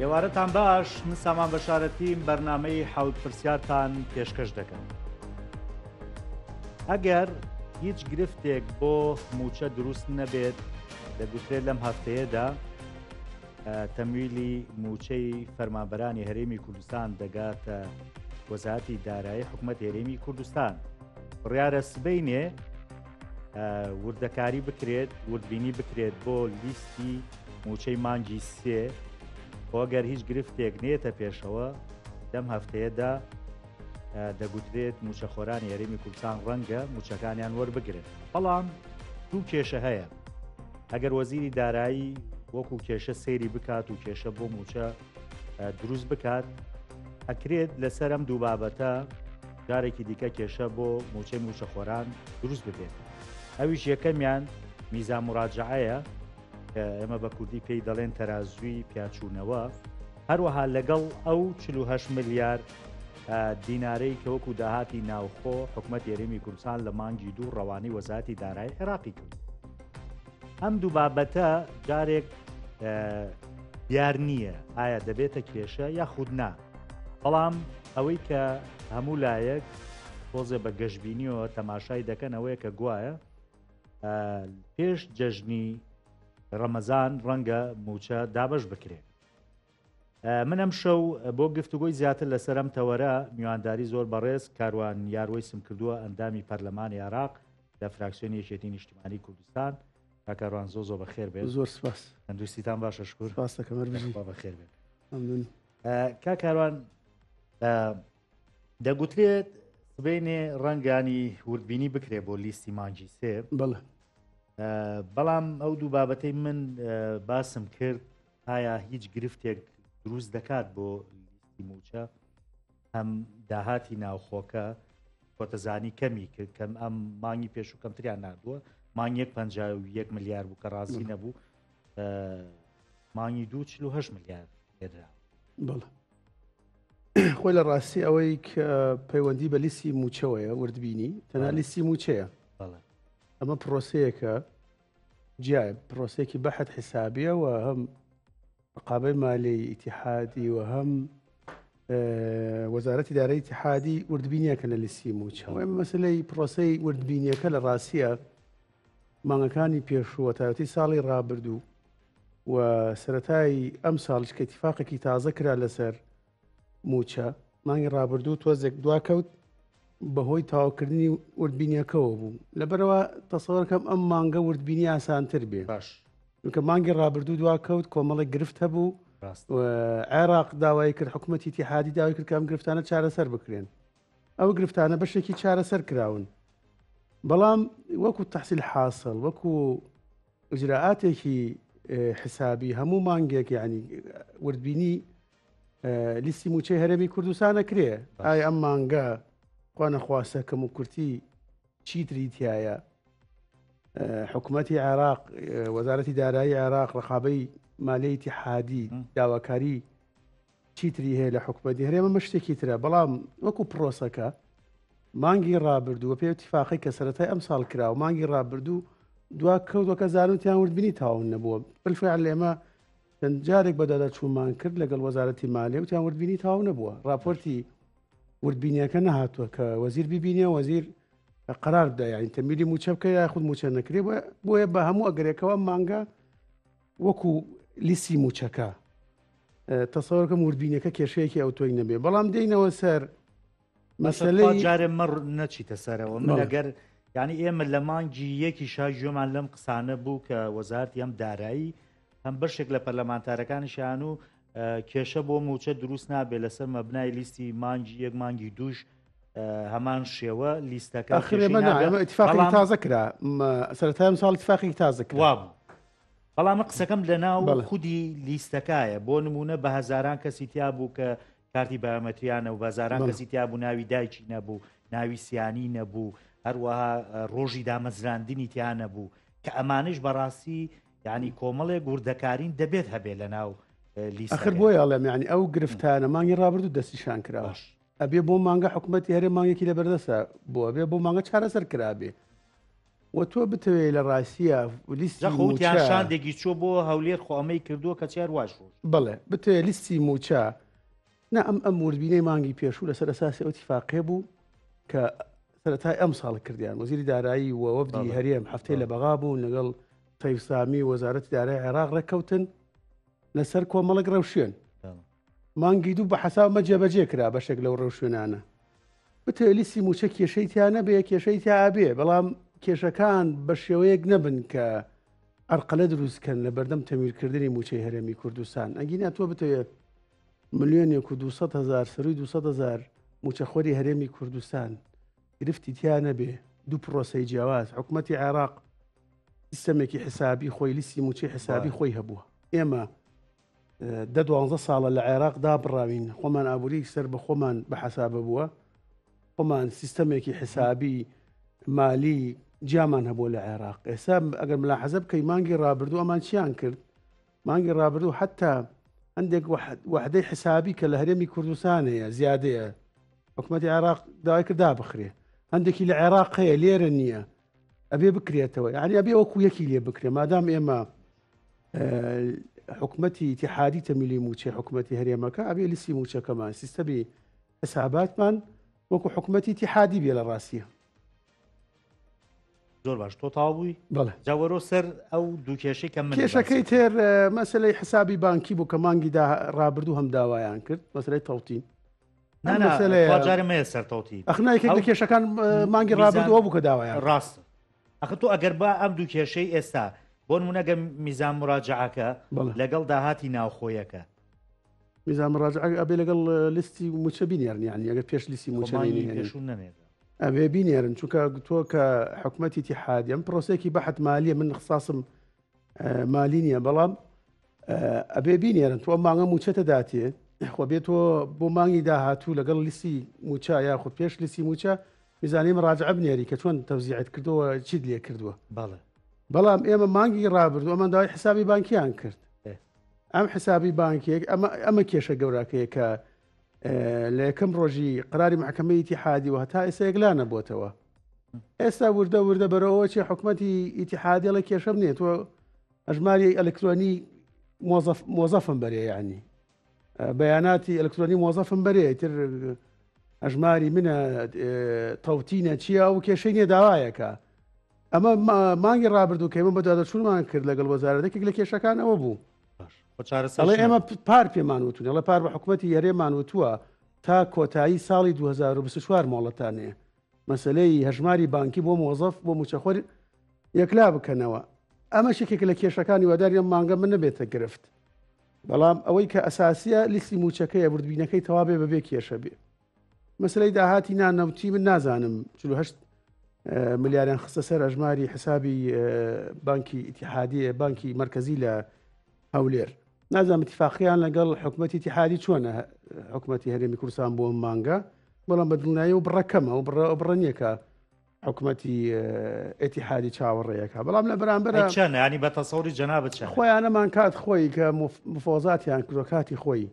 ئێوارەتان باش من سامان بەشارەتیم بەرنمەی حەوت پرسیارتان پێشکەش دەکەم ئەگەر هیچ گرفتێک بۆ موچە دروست نەبێت دەگوترێت لەم هەفتەیەدا تەمویلی موچەی فەرمانبەرانی هەرێمی کوردستان دەگاتە وەزارەتی دارایی حکومەت هەرێمی کوردستان بڕیارە سبەینێ وردەکاری بکرێت وردبینی بکرێت بۆ لیستی موچەی مانگی سێ خۆگەر هیچ گرفتێک نێتە پێشەوە لەم هەفتەیەدا دەگوترێت موچەخۆرانی هەرێمی کوردستان ڕەنگە موچەکانیان وەربگرن بەڵام دوو کێشە هەیە ئەگەر وەزیری دارایی وەکو کێشە سەیری بکات و کێشە بۆ موچە دروست بکات ئەکرێت لەسەر ئەم دوو بابەتە جارێکی دیکە کێشە بۆ موچەی موچەخۆران دروست ببێت ئەویش یەکەمیان میزان مراجعەیە کە ئێمە بە کوردی پێی دەڵێن تەرازوی پیاچوونەوە هەروەها لەگەڵ ئەو 48 ملیار دینارەی کە وەکو داهاتی ناوخۆ حکومەت هەرێمی کوردستان لە مانگی دوو ڕەوانەی وەزارەتی دارایی عێراقی کرد ئەم دوو بابەتە جارێک دیار نییە ئایا دەبێتە کێشە یاخود نا بەڵام ئەوەی کە هەموو لایەک تۆزێ بە گەشببینیەوە تەماشای دەکەن ئەوەیە کە گوایە پێش جەژنی ڕەمەزان ڕەنگە موچە دابش بکرێت من ئەم شەو بۆ گفتوگۆی زیاتر لەسەر ئەم تەوەرە میوانداری زۆر بەڕێز کاروان یاروەیسم کردووە ئەندامی پەرلەمانی عێراق لە فراکسیۆنی یەکێتی نیشتیمانی کوردستان کاک کاروان زۆر زۆر بەخێر بێت زۆر سپاس تەندروستیتان باشە شکر سپاس دەکەم هەر بژی خوا بەخێر بێت ممنون کاک کاروان دەگوترێت سبەینێ ڕەنگانی وردبینی بکرێ بۆ لیستی مانگی سێ بەڵێ بەڵام ئەو دوو بابەتەی من باسم کرد ئایا هیچ گرفتێک دروست دەکات بۆ لیستی موچە هەم داهاتی ناوخۆکە کۆتەزانی کەمی کرد کەم ئەم مانگی پێشوو کەمتریان نردووە مانگ یەک 51 ملیار بوو کە ڕازی نەبوو مانگی دوو 48 ملیار هێنرا بەڵێ خۆی لە ڕاستی ئەوەی کە پەیوەندی بە لیستی موچەوەیە وردبینی تەنها لیستی موچەیە ئەمە پرۆسەیەکە جیایە پرۆسەیەکی بەحت حیسابیە و هەم ڕقابەی مالی ئیتیحادی و هەم وەزارەتی دارایی ئیتیحادی وردبینیەکە لە لیستی موچە ئەمە مەسلەی پرۆسەی وردبینیەکە لە ڕاستیە مانگەکانی پێشووە تایبەتی ساڵی ڕابردوو و سەتای ئەم ساڵش کە ئیتیفاقێکی تازە کرا لەسەر مووچە مانگی ڕابردوو تۆزێک دواکەوت بەهۆی تەواوکردنی وردبینیەکەوە بوو لەبەرەوە تەسەوەرکەم ئەم مانگە وردبینی ئاسانتر بێ باش چونکە مانگی ڕابردوو دواکەوت کۆمەڵێک گرفت هەبوو عێراق داوای کرد حکوومەتی ئیتیحادی داوای کرد کە ئەم گرفتانە چارەسەر بکرێن ئەو گرفتانە بەشێکی چارەسەر کراون بەڵام وەکو تەحسیل حاصل وەکو ئیجرائاتێکی حسابی هەموو مانگێک یعنی وردبینی لیستی موچەی هەرێمی کوردستانە کرێ ئای ئەم مانگە خوانەخواستە کەم و کورتی چیتری تایە حکوومەتی عێراق وەزارەتی دارایی عێراق ڕقابەی مالیەتی ئیتیحادی داواکاری چیتری هەیە لە حکوومەتی هەرێمە مە شتێکی ترە بەڵام وەکو پرۆسەکە مانگی ڕابردوو پێ تفاقی کە سەرەتای ئەم ساڵ کرا و مانگی ڕابردوو دوا کەوتەکە زانوتیان وردبینی تاون نەبووە بالفعل ئێمە چەند جارێک بەدواداچوونمان کرد لەگەڵ وەزارەتی مالیە وتیان وردبینی تەواو نەبووە راپۆرتی وردبینیەکە نەهاتووە کە وەزیر ببینێ وەزیر قرار بدە یانی تەمیلی موچە بکە یاخود موچە نەکرێ بۆیە بە هەموو ئەگەرێکەوە مانگە وەکو لیستی موچەکە تەسەوەرکەم وردبینەکە کێشەیەکی ئەوتۆی نەبێ بەڵام دێینەوە سەر مەسەلەی جارێ مەڕ نەچیتە سەرەوە من ئەگەر یعنی ئێمە لە مانگی یەکی شا گوێمان لەم قسانە بوو کە وەزارتی هەم دارایی هەم بەشێک لە پەرلەمانتارەکانیشیان و کێشە بۆ موچە دروست نابێت لەسەر مەبنای لیستی مانگی یەک مانگی دووش هەمان شێوە لیستەکە اتفاقی تازە کرا سەرەتای ساڵ اتفاقی تازە کرا وابوو بەڵام من قسەکەم لە ناو خودی لیستەکایە بۆ نمونە بە هەزاران کەسی تیا بوو کە کارتی بایۆمەتریانە و بەزاران کەسی تیا بوو ناوی دایکی نەبوو ناوی سیانی نەبوو هەروەها ڕۆژی دامەزراندنی تیا نەبوو کە ئەمانش بەڕاستی یعنی کۆمەڵێک وردەکارین دەبێت هەبێت لە ناو لیستەکە بۆیە ئەڵێم یعنی ئەو گرفتانە مانگی ڕابردوو دەستنیشان کراوە ئەبێ بۆ مانگە حکوومەتی هەرێ مانگێکی لە بەردەسە بۆ ئەبێ بۆ مانگە چارەسەر کرابێ. و تۆ بتەوێ لە ڕاستیە لیستی جا خۆ وتیان مووچە شاندێکی چووە بۆ هەولێر خۆ ئەمەی کردووە کەچی هەر واش ڕۆشت. بەڵێ بتەوێ لیستی مووچە نا ئەم ئەم وردبینەی مانگی پێشوو لەسەر ئەساسی ئەو تیفاقێ بوو کە سەرەتای ئەم ساڵ کردیان وەزیری دارایی و وەفدی بەڵێ هەرێم هەفتەی لە بەڵێ. بەغا بوون لەگەڵ تەیف سامی و وەزارەتی دارایی عێراق ڕێککەوتن لەسەر کۆمەڵێک ڕێوشوێن. بەڵێ. مانگی دوو بە حەساب مە جێبەجێ کرا بەشێک لەو ڕێوشوێنانە. بتەوێ لیستی مووچە کێشەی تیا نەبێ کێشەی تیا ئەبێ بەڵام کێشەکان بە شێوەیەک نەبن کە ئەرقەلە دروست کەن لە بەردەم تەمیرکردنی مووچەی هەرێمی کوردستان ئەگینا تۆ بتەوێ ملیۆنێک و 200 هزار سەروی 200 هزار مووچەخۆری هەرێمی کوردستان گرفتی تیا نەبێ دوو پرۆسەی جیاواز حکوومەتی عێراق سیستەمێکی حسابی خۆی لیستی مووچەی حسابی خۆی هەبووە ئێمە دە دوانزە ساڵە لە عێراق دابڕاوین خۆمان ئابووری سەر بە خۆمان بە حەسابە بووە خۆمان سیستەمێکی حسابی مالی جیامان هەبوو لە عێراق ئێستا ئەگەر ملاحەزە بکەی مانگی ڕابردوو ئەمان چیان کرد مانگی ڕابردوو حتا هەندێک وحدەی حسابی کە لە هەرێمی کوردستان هەیە زیادەیە حکوومەتی عێراق داوای کرد دابخرێ هەندێکی لە عێراق هەیە لێرە نییە ئەبێ بکرێتەوە یعنی ئەبێ وەکو یەکی لێ بکرێ مادام ئێمە حکومەتی ئیتیحادی تەمیلی موچەی حکومەتی هەرێمەکە ئەبێ لیستی موچەکەمان سیستەمی حساباتمان وەکو حکومەتی ئیتیحادی بێ لە ڕاستیە. زۆر باش تۆ تاو بووی بەڵێ جاوەرۆ سەر ئەو دوو کێشەی کە من کێشەکەی تر مەسلەی حسابی بانکی بوو کە مانگی دا ڕابردوو هەم داوایان کرد مەسلەی تەوتین جارە مەیە سەر تەوتی ئەخنا یەکێک لە کێشەکان مانگی ڕابردووە بوو کە داوایان ڕاست ئەخە تۆ ئەگەر با ئەم دوو کێشەی ئێستا بۆ نمونەگە میزان مراجعەکە لەگەڵ داهاتی ناوخۆیەکە میزان مراجعە ئەبێ لەگەڵ لیستی موچە بینێرن یعنی ئەگەر پێش لیستی موچە نەنێرن ئەبێ بینێرن چونکە تۆ کە حکوومەتی تیحادی ئەم پرۆسێکی بەحت مالیە من خساسم مالی نییە بەڵام ئەبێ بینێرن تۆ مانگە موچەتە داتێ خۆ بێت تۆ بۆ مانگی داهاتوو لەگەڵ لیستی موچە یاخود پێش لیستی موچە میزانی مراجعە بنێری کە چۆن تەوزیعت کردەوە چیت لێ کردووە بەڵێ بەڵام ئێمە مانگی ڕابردوو ئەمان داوای حسابی بانکیان کرد ئەم حسابی بانکێک ئەمە ئەمە کێشە گەوراکەیە کە لە یەکەم ڕۆژی قراری محکمەی ئیتیحادی و هەتا ئێستا یەکلا نەبووتەوە ئێستا وردە وردە بەرەوە چی حکوومەتی ئیتیحادیڵە کێشەم نییە تۆ ئەژماری ئەلکترۆنی مۆزەفم بەرێ یعنی بەیاناتی ئەلکترۆنی مۆزەفم بەرێ تر ئەژماری منە تەوتینە چییە و کێشەی نیە داوایەکە ئەمە مانگی ڕابردوو کە ئێمە بەدواداچوونمان کرد لەگەڵ وەزارەت یەکێک لە کێشەکان ئەوە بوو ئەڵێ ئێمە پار پێمان وتون ئەڵێ پار بە حکوومەتی هەرێمان وتووە تا کۆتایی ساڵی 2024 مۆڵەتان هەیە مەسلەی هەژماری بانکی بۆ مۆزەف بۆ موچەخۆر یەکلا بکەنەوە ئەمە یەکێک لە کێشەکانی وەداری ئەم مانگە من نەبێتە گرفت بەڵام ئەوەی کە ئەساسیە لیستی موچەکەیە وردبینەکەی تەوابێ بەبێ کێشە بێ مەسلەی داهاتی نانەوتی من نازانم 48 ملیاریان خستە سەر ئەژماری حسابی بانکی ئیتیحادیە بانکی مرکزی لە هەولێر نازانم اتفاقیان لەگەڵ حکوومەتی ئیتیحادی چۆنە حکوومەتی هەرێمی کوردستان بۆ ئەم مانگە بەڵام بە دڵنیایی و بڕەکەمە و بڕە بڕە نییە کە حکوومەتی ئیتیحادی چاوەڕێیەکە بەڵام لە بەرامبەر چەند ینی بە تەسەوری جەنابت چەند خۆیانەمان کات خۆی کە مفۆزاتیان کردوە کاتی خۆی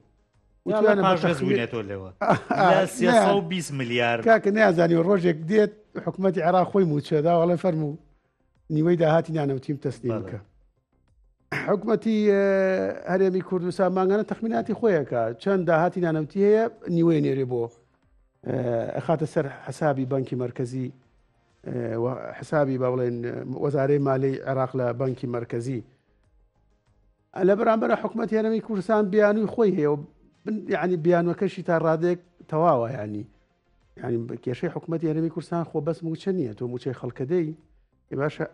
وتویانە بە تەخمین- لەوە لە 320 ملیار کاکە نازانی ڕۆژێک دێت حکوومەتی عێراق خۆی موچەدا وەڵێ فەرموو نیوەی داهاتی نانەوتیم تەسلیم بکە حکومەتی هەرێمی کوردستان مانگانە تەخمیناتی خۆیەکە چەند داهاتی نانەوتی هەیە نیوەی نێرێ بۆ ئەخاتە سەر حسابی بانکی مرکزی حسابی با بڵێن وەزارەی مالی عێراق لە بانکی مرکزی لە بەرامبەر حکومەتی هەرێمی کوردستان بیانووی خۆی هەیە و یعنی بیانوەکەشی تا ڕادێک تەواوە ینی ینی کێشەی حکوومەت هەرێمی کوردستان خۆ بەس موچە نییە تۆ موچەی خەڵکەدەی باشە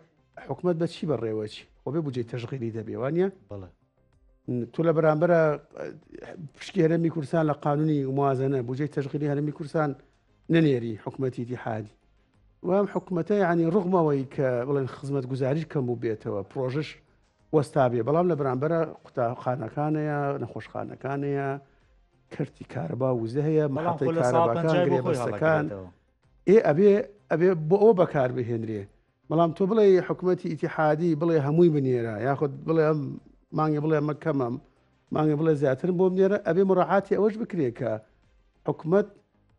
حکوومەت بە چی بەڕێوەچی خۆ بێ بجێ تەشغیلی دەبێوانە بەڵێ تۆ لە بەرامبەرە پشکی هەرێمی کوردستان لە قانونی موازنە بجێ تەشغیلی هەرێمی کوردستان نەنێری حکوومەتی دیحادی وام حکوومەتە ینی ڕغمەوەی کە بڵێن خزمەت گوزاریش کەم بوو بێتەوە پرۆژش وەستابێ بەڵام لە بەرامبەرە قوتابخانەکانەیە نەخۆشخانەکانەیە کەرتی کارەبا وزە هەیە مەحەتەی کارەباکان گرێبەستەکان ئێ ئەبێ ئەبێ بۆ ئەوە بەکار بهێنرێ بەڵام تۆ بڵێ حکوومەتی ئیتیحادی بڵێ هەمووی بنێرە یاخود بڵێ ئەم مانگە بڵێ ئەمە کەمەم مانگە بڵێ زیاترم بۆ بنێرە ئەبێ مڕعاتی ئەوەش بکرێ کە حکومت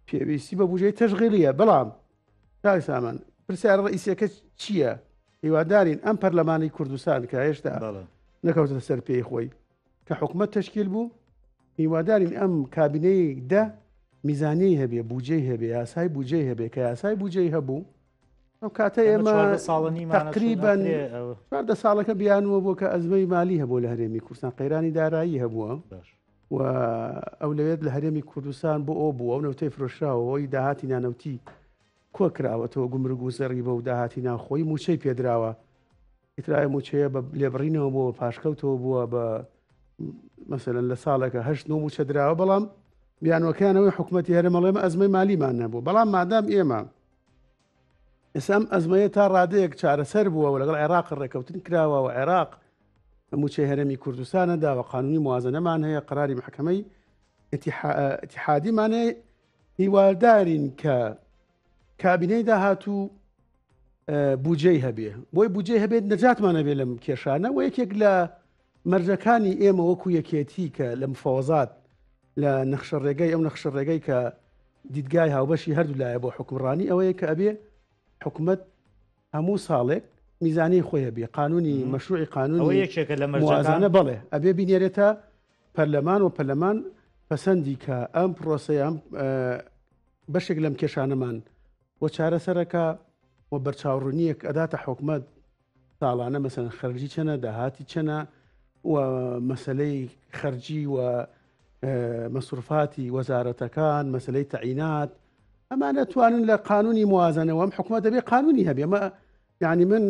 پێویستی بە بژەی تەشغیلیە بەڵام کاک سامان پرسیار ڕئیسیەکە چییە؟ هیوادارین ئەم پەرلەمانی کوردستان کە هێشتا نەکەوتە سەر پێی خۆی کە حکومەت تەشکیل بوو هیوادارین ئەم کابینەی دە میزانیەی هەبێ بودجەی هەبێ یاسای بودجەی هەبێ کە یاسای بودجەی هەبوو ئەو کاتە ئێمە تقریبا 14 ساڵەکە بیانوە بۆ کە ئەزمەی مالی هەبوو لە هەرێمی کوردستان قەیرانی دارایی هەبووە و ئەو لەوێت لە هەرێمی کوردستان بۆ ئەو بوو ئەو نەوتەی فرۆشراوەوەی داهاتی نانەوتی کۆکراوەتەوە گومرگ و زەڕیبە و داهاتی ناوخۆی موچەی پێدراوە ئیترای موچەیە بە لێبڕینەوە بووە بە پاشکەوتەوە بووە بە مەسەلەن لە ساڵێکە هەشت نۆ موچە دراوە بەڵام بیانوەکانەوەی حکوومەتی هەرێمەڵێمە ئەزمەی مالیمان نەبوو بەڵام مادام ئێمە ئێستا ئەم ئەزمەیە تا ڕادەیەک چارەسەر بووە و لەگەڵ عێراق ڕێککەوتن کراوە و عێراق موچەی هەرێمی کوردستانە داوە قانونی موازنەمان هەیە قراری محکمەی اتحادیمان هەیە هیوادارین کە کابینەی داهاتوو بودجەی هەبێ بۆی بودجەی هەبێت نەجاتمان هەبێ لەم کێشانە و یەکێک لە مەرجەکانی ئێمە وەکو یەکێتی کە لە مفەوەزات لە نەخشە ڕێگەی ئەو نەخشە ڕێگەی کە دیدگای هاوبەشی هەردوو لایە بۆ حکومڕانی ئەوەیە کە ئەبێ حکومت هەموو ساڵێک میزانی خۆی هەبێ قانونی مەشروعی قانونی یەکێکە لە مەرجەکانە بەڵێ ئەبێ بینێرێتە پەرلەمان و پەرلەمان پەسەندی کە ئەم پرۆسەیە بەشێک لەم کێشانەمان بۆ چارەسەرەکە و بەرچاوڕوونیەک ئەداتە حکومەت ساڵانە مەسەن خەرجی چەنە داهاتی چەنە و مەسلەی خەرجی و مەسروفاتی وەزارەتەکان مەسلەی تەعینات ئەمانە توانن لە قانونی موازنەوە ئەم حکومەت دەبێ قانونی هەبێ ئەمە یعنی من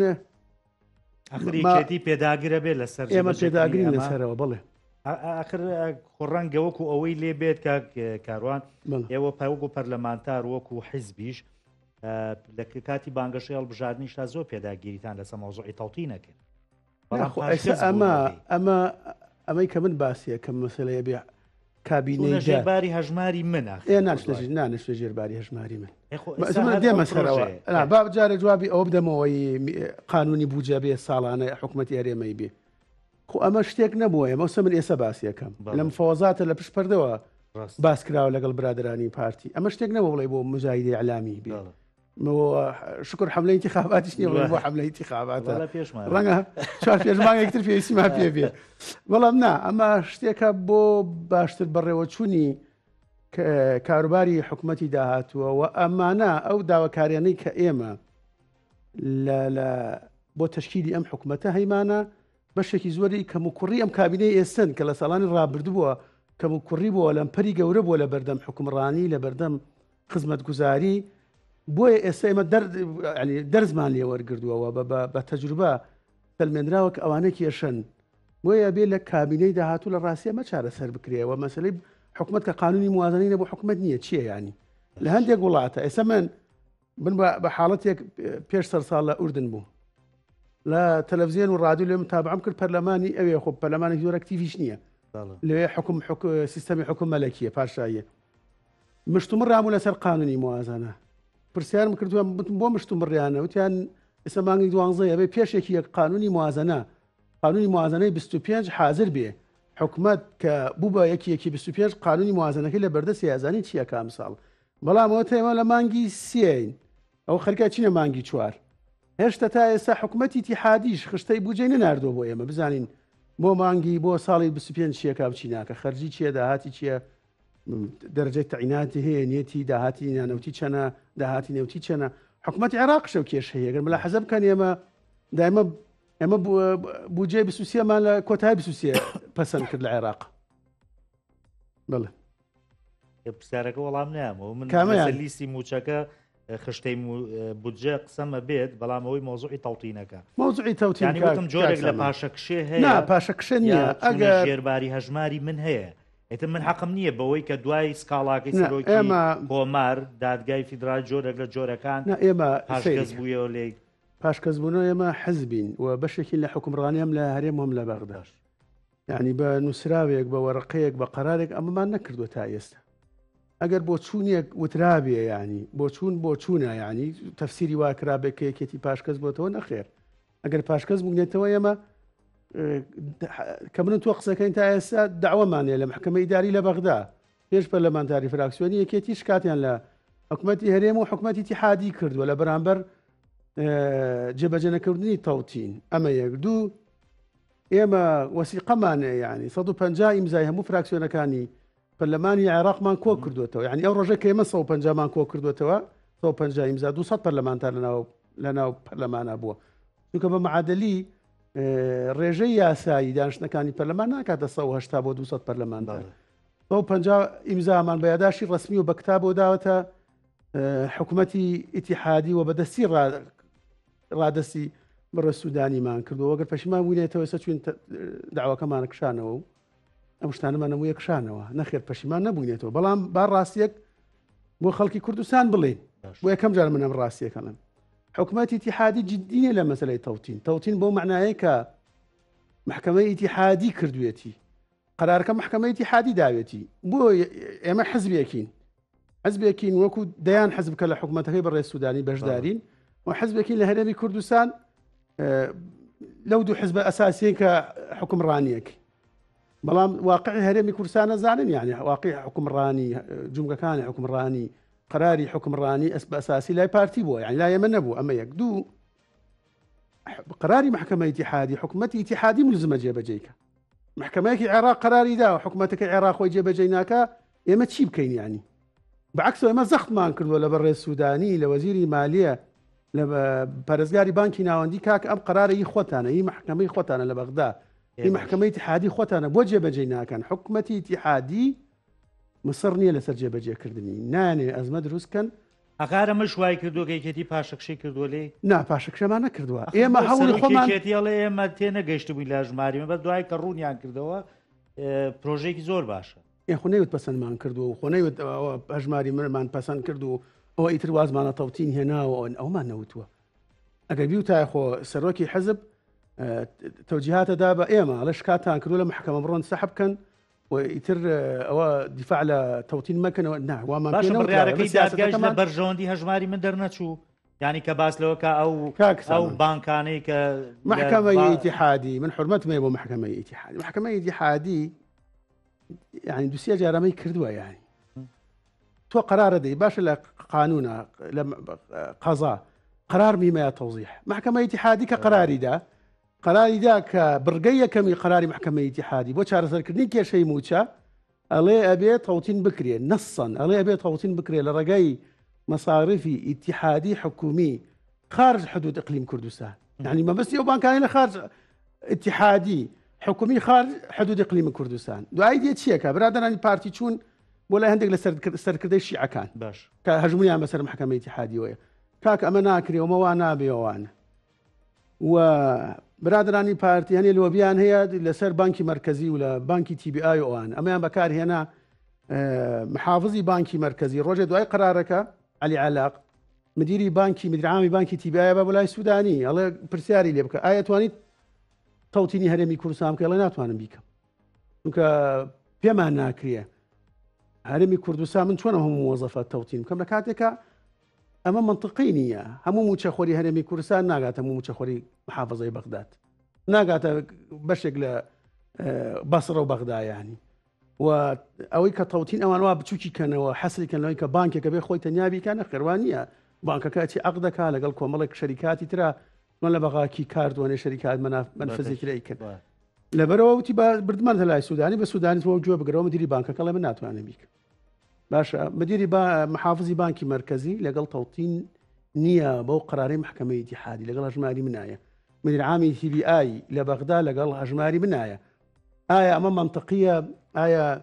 ئەخریەتی پێداگرە بێ لەسەر ئێمە پێداگرین لەسەرەوە بڵێ ئاخر خۆڕەنگە وەکو ئەوەی لێ بێت کاک کاروان ئێوە پەوەکو پەرلەمانتار وەکو حیزبیش لە کاتی بانگەشەی هەڵبژاردنیشتا زۆر پێداگیریتان لەسەر مەوزوعی تەوتی نەکرد ئەمە ئەمە ئەمەی کە من باسیە کە مەسلەیە بێ کابینەی ژێر باری هەژماری منە ئێ نانشتە ژێر باری هەژماری من دێمە سەرەوە با جارە جوابی ئەوە بدەمەوەی قانونی بودجە بێ ساڵانە حکوومەتی هەرێمەی بێ خۆ ئەمە شتێک نەبووە ئێمە سە من ئێستا باسیەکەم لەم فەوەزاتە لە پشت پەردەوە باس کراوە لەگەڵ برادرانی پارتی ئەمە شتێک نەبوو بڵێ بۆ مزایدی ئەلامی بێ شکر حملەی انتخاباتیش نیە بڵێ بۆ حملەی انتخاباتە ڕەنگە چوار پێشمانێکتر پێویستیمان پێ بێ بەڵام نا ئەمە شتێکە بۆ باشتر بەڕێوەچوونی کاروباری حکوومەتی داهاتووە و ئەمانە ئەو داواکاریانەی کە ئێمە لە بۆ تەشکیلی ئەم حکوومەتە هەیمانە بەشێکی زۆری کەموکوڕی ئەم کابینەی ئێستن کە لە ساڵانی ڕابردووە کەموکوڕی بووە لەمپەری گەورە بووە لە بەردەم حکومڕانی لە بەردەم خزمەتگوزاری بۆیە ئێستا ئێمە دەرزمان لێ وەرگردووەوە بە تەجروبە سەلمێنراوە کە ئەوانە کێشەن بۆیە بێ لە کابینەی داهاتوو لە ڕاستیە مە چارەسەر بکرێەوە مەسلەی حکومت کە قانونی موازنەی نەبوو حکومت نییە چییە ینی لە هەندێک وڵاتە ئێستا من من بە حاڵەتێک پێش سەر ساڵ لە ئوردن بوو لە تەلەڤزیۆن و رادیو لێ متابعم کرد پەرلەمانی ئەوێ خۆ پەرلەمانی زۆر ئەکتیڤیش نییە لەوێ حکوم حک سیستەمی حکوم مەلەکیە پاشاییە مشتومڕ رابوو لەسەر قانونی موازنە پرسیارم کردووە بتم بۆ مشتومڕیانە وتیان ئێستا مانگی دوانزەیە بێ پێشێکی یەک قانونی موازنە قانونی موازنەی 25 حاضر بێ حکومت کە بوو بە یەکی یەکی 25 قانونی موازنەکەی لە بەردەستی ئازانی چییە کام ساڵ بەڵام ئەوە ئێمە لە مانگی سێین ئەو خەرکە چینە مانگی چوار هێشتا تا ئێستا حکومەتی تیحادیش خشتەی بودجەی نەناردووە بۆ ئێمە بزانین بۆ مانگی بۆ ساڵی 25 چیەکە بچی ناکە خەرجی چییە داهاتی چییە دەرەجەی تەعیناتی هەیە نیەتی داهاتی نانەوتی چەنە داهاتی نەوتی چەنە حکوومەتی عێراق شەو کێش هەیە گەر ملا حەزە بکەن ئێمە دایمە ئێمە بودجەی 23مان لە کۆتای 23 پەسەند کرد لە عێراق بڵێ پرسیارەکە وەڵام نامەوە من کامیان لیستی موچەکە خشتەی بودجە قسەمە بێت بەڵام ئەوەی مۆزوعی تەوتینەکە مۆزوعی تەوتینی وتم جۆرێک لە پاشەکشێ هەیە پاشەکشە نییە ئەگەر ژێرباری هەژماری من هەیە ئێتر من حەقم نییە بەوەی کە دوای سکاڵاکەی سەرۆکی ئێمە کۆمار دادگای فیدرال جۆرێک لە جۆرەکان ئێمە پاشگەز بوویەوە لێی پاشکەزبوونەوە ئێمە حزبین و بەشێکین لە حکومڕانی هەم لە هەرێم هەم لە بەغداش یعنی بە نووسراوێک بە وەرەقەیەک بە قەرارێک ئەمەمان نەکردووە تا ئێستا ئەگەر بۆچوونێک وترابێ ینی بۆچوون بۆچوونە ینی تەفسیری وا کرابێت کە یەکێتی پاشکەز بۆتەوە نەخێر ئەگەر پاشکەز بوونێتەوە ئێمە کە من تۆ قسەکەین تا ئێستا داوامانەیە لە محکمە ئیداری لە بەغدا پێش پەرلەمانتاری فراکسیۆنی یەکێتی شکاتیان لە حکومەتی هەرێم و حکومەتی تحادی کردووە لە بەرامبەر جێبەجێنەکردنی تەوتین ئەمە یەک دوو ئێمە وەسیقەمان ینی 150 ئیمزای هەموو فراکسیۆنەکانی پەرلەمانی عێراقمان کۆ کردوێتەوە یعنی ئەو ڕۆژە کە ئێمە 150مان کۆ کردوێتەوە 150 ئیمزا 200 پەرلەمانتار لەناو لەناو پەرلەمانە بووە چونکە بە معادلی ڕێژەی یاسایی دانیشتنەکانی پەرلەمان ناکاتە 180 بۆ 200 پەرلەمانتار 150 ئیمزامان بە یاداشی ڕسمی و بە کتابەوە داوەتە حکوومەتی ئیتیحادی و بەدەستی ڕادستی بڕە سوودانیمان کردووە گەر پەشیمان بووینێتەوە سە چوین داواکەمان کشانەوە و ئەم شتانەمان نەبووە کشانەوە نەخێر پەشیمان نەبووینێتەوە بەڵام با ڕاستیەک بۆ خەڵکی کوردستان بڵێن بۆ یەکەم جار من ئەم ڕاستیەکەڵم حکوومەتی ئیتیحادی جددیە لە مەسلەی تەوتین تەوتین بۆ معنایە کە محکمە ئیتیحادی کردوێتی قەرارەکە محکمە ئیتیحادی داوێتی بۆ ئێمە حزبێکین حزبێکین وەکو دەیان حزب کە لە حکوومەتەکەی بەڕێز سوودانی بەشدارین و حزبێکین لە هەرێمی کوردستان لەو دوو حزبە ئەساسیین کە حکومڕانیەک بەڵام واقعی هەرێمی کوردستان نەزانن یعنی واقعی حکومڕانی جومگەکانی حکومڕانی قراری حکومڕانی ئەس بە ئەساسی لای پارتی بووە یعنی لای ئێمە نەبوو ئەمە یەک دوو قراری محکمە ئیتیحادی حکومەتی ئیتیحادی ملزمە جێبەجێیکە محکمەیەکی عێراق قراری داوە حکومەتەکە عێراق خۆی جێبەجێ ناکە ئێمە چی بکەین ینی بەعکسەوە ئێمە زەختمان کردووە لە بەڕێز سوودانی لە وەزیری مالیە لە پارێزگاری بانکی ناوەندی کاک ئەم قرارە ی خۆتانە ی محکمەی خۆتانە لە بەغدا ی محکمەی ئیتیحادی خۆتانە بۆ جێبەجێ ناکەن حکومەتی ئیتیحادی مصر نییە لەسەر جێبەجێکردنی نانێ ئەزمە دروست کەن ئەخار ئەمەش وای کردووە کە یەکێتی پاشەکشەی کردووە لێی؟ نا پاشەکشەمان نەکردووە ئێمە هەوڵی خۆمان یەکێتی ئەڵێ ئێمە تێنەگەیشتبووین لە ژماری بەس دوای کە ڕوونیان کردەوە پرۆژەیەکی زۆر باشە. ئێ خۆ نەیوت پەسەندمان کردووە و خۆ نەیوت ئەوە هەژماری منمان پەسەند کرد و ئەوە ئیتر وازمانە تەوتین هێناوە ئەومان نەوتووە ئەگەر بیوتایە خۆ سەرۆکی حەزب تەوجیهاتە دا بە ئێمە ئەڵێ شکاتان کردو لە محکەمە بڕۆن سەحب بکەن و ئیتر ئەوە دیفاع لە تەوتین مەکەنەوە نا وامان باشە بڕیارەکەی دادگاش لە بەرژەوەندی هەژماری من دەرنەچوو یعنی کە باس لەوە کە ئەو ئەو بانکانەی کە محکەمە ئیتیحادی من حرمەتم هەیە بۆ محکەمە ئیتیحادی محکەمە ئیتیحادی یعنی دوسێ جارەمەی کردووە یعنی تۆ قرارە دەی باشە لە قانونە لە قەزا قرار میمەیە تەوزیح محکەمە ئیتیحادی کە قراریدا قەراری دا کە بڕگەی یەکەمی قەراری مەحکەمەی ئیتیحادی بۆ چارەسەرکردنی کێشەی مووچە ئەڵێ ئەبێ تەوتین بکرێ نەسەن ئەڵێ ئەبێ تەوتین بکرێ لە ڕێگای مەسارفی ئیتیحادی حکومی خارج حدود اقلیم کوردستان یعنی مەبەستی ئەو بانکانی لە خارج اتحادی حکومی خارج حدود اقلیم کوردستان دوایی دێ چیەکە برادرانی پارتی چوون بۆ لای هەندێک لە سەرکردەی شیعەکان باش کە هەژمونیان بەسەر محکەمەی ئیتیحادیەوەیە کاک ئەمە ناکرێ ئەمە وا نابێ ئەوانە و برادرانی پارتی هەنێ لۆبیان هەیە لەسەر بانکی مرکزی و لە بانکی TBI ئەوان ئەمەیان بەکارهێنا محافزی بانکی مرکزی ڕۆژێ دوای قرارەکە علی علاق مدیری بانکی مدرعامی بانکی TBI بە بەلای سوودانی ئەڵێ پرسیاری لێ بکە ئایا توانیت تەوتینی هەرێمی کوردستان بکە ئەڵێ ناتوانم بیکەم چونکە پێمان ناکرێ هەرێمی کوردستان من چۆن هەموو مۆزەفە تەوتین بکەم لە کاتێکە ئەمە منطقی نییە هەموو موچەخۆری هەرێمی کوردستان ناگاتە هەموو موچەخۆری محافظەی بەغداد ناگاتە بەشێک لە بەسڕە و بەغدایانی و ئەوەی کە تەوتین ئەوان وا بچوکی کەنەوە حەسری کەنەوەی کە بانکێکە بێ خۆی تەنیا بیکە نەخێوان نییە بانکەکە چی عقد دەکا لەگەڵ کۆمەڵێک شەریکاتی ترا من لە بەغاکی کاردوانێ شەریکات منفزی ترەی کرد لەبەرەوە وتی بە بردمان لای سوودانی بە سوودانی تۆ گوێ بگرەوە مدیری بانکەکە لە من ناتوانێت بیکە باشە مدیری با محافزی بانکی مەرکەزی لەگەڵ تەوتین نییە بەو قرارەی محکمەی ئیتیحادی لەگەڵ هەژماری منایە مدیر عامی TBI لە بەغدا لەگەڵ هەژماری منایە ئایا ئەمە منطقیە ئایا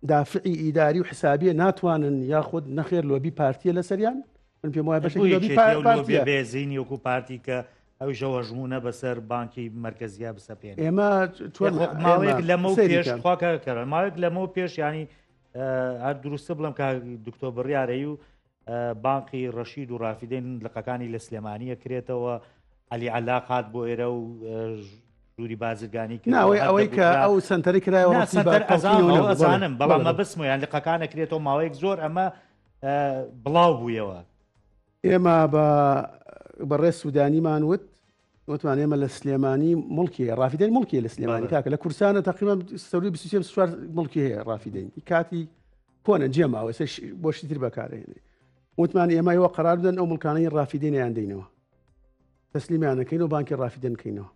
دافعی ئیداری و حسابیە ناتوانن یاخود نەخێر لۆبی پارتیە لەسەریان من پێم وایە بەشێکی لۆبی پارتیە بێزینی وەکو پارتی کە ئەویشەوە هەژموونە بەسەر بانکی مەرکەزییا بسەپێن ئێمە چۆن ماوەیەک لەمە پێش خواکە کەرە ماوەیەک لەمە پێش ینی هەر دروستە بڵم کە دکتۆ بڕیارەی و بانقی ڕەشید و ڕافیدەین لقەکانی لە سلێمانیە کرێتەوە علی علاق هات بۆ ئێرە و ژووری بازرگانی ناوەی ئەوەی کە ئەو سنتەری کرایەوە ئەزانم بەڵام مەبسم یان لقەکانە کرێتەوە ماوەیەک زۆر ئەمە بڵاو بوویەوە ئێمە بە بەڕێز سوودانیمان وت وتمان ئێمە لە سلێمانی مڵکی هەیە ڕافیدەین مڵکی لە سلێمانی کاکە لە کوردستانە تقریبا سەروی 23 24 مڵکی هەیە ڕافیدەین کاتی کۆنە جێماوە ئێستا بۆشی تر بەکارهێنێ وتمان ئێمە ئێوە قەرار بدەن ئەو مڵکانەی ڕافیدەینیان دەینەوە. تەسلیمیانەکەین و بانکی ڕافیدەن کەینەوە.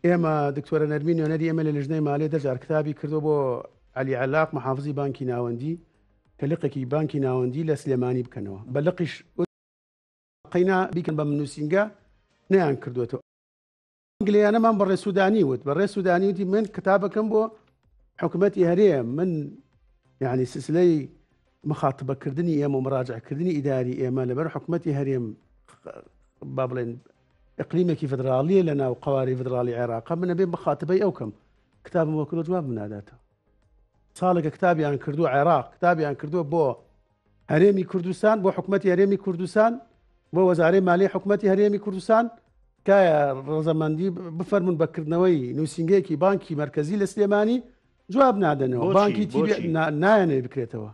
ئێمە دکتۆرە نەرمی نوێنەری ئێمە لە لژنەی مالێ دەجار کتابی کردو بۆ علی علاق محافزی بانکی ناوەندی کە لقێکی بانکی ناوەندی لە سلێمانی بکەنەوە بە لقیش قەینا بیکەن بە نووسینگە نیان کردوێتەوە. گلەیانەمان بە ڕێسوودانی وت بە ڕێسوودانی وتی من کتابەکەم بۆ حکوومەتی هەرێم من یعنی سلسلەی مخاتبەکردنی ئێمە و مراجعکردنی ئیداری ئێمە لەبەر حکوومەتی هەرێم با بڵێن اقلیمێکی فدراڵیە لە ناو قواری فدراڵی عێراقە من ئەبێ مخاتبەی ئەو کەم کتابم وەکرۆ جواب ناداتەوە ساڵێکە کتابیان کردو عێراق کتابیان کردووە بۆ هەرێمی کوردستان بۆ حکوومەتی هەرێمی کوردستان بۆ وەزارەی مالی حکوومەتی هەرێمی کوردستان تکایە ڕزەمەندی بفەرمونون بەکردنەوەی نووسنگەیەکی بانکی مرکزی لە سلێمانی جواب نادەنەوە بانکی نایەنێ بکرێتەوە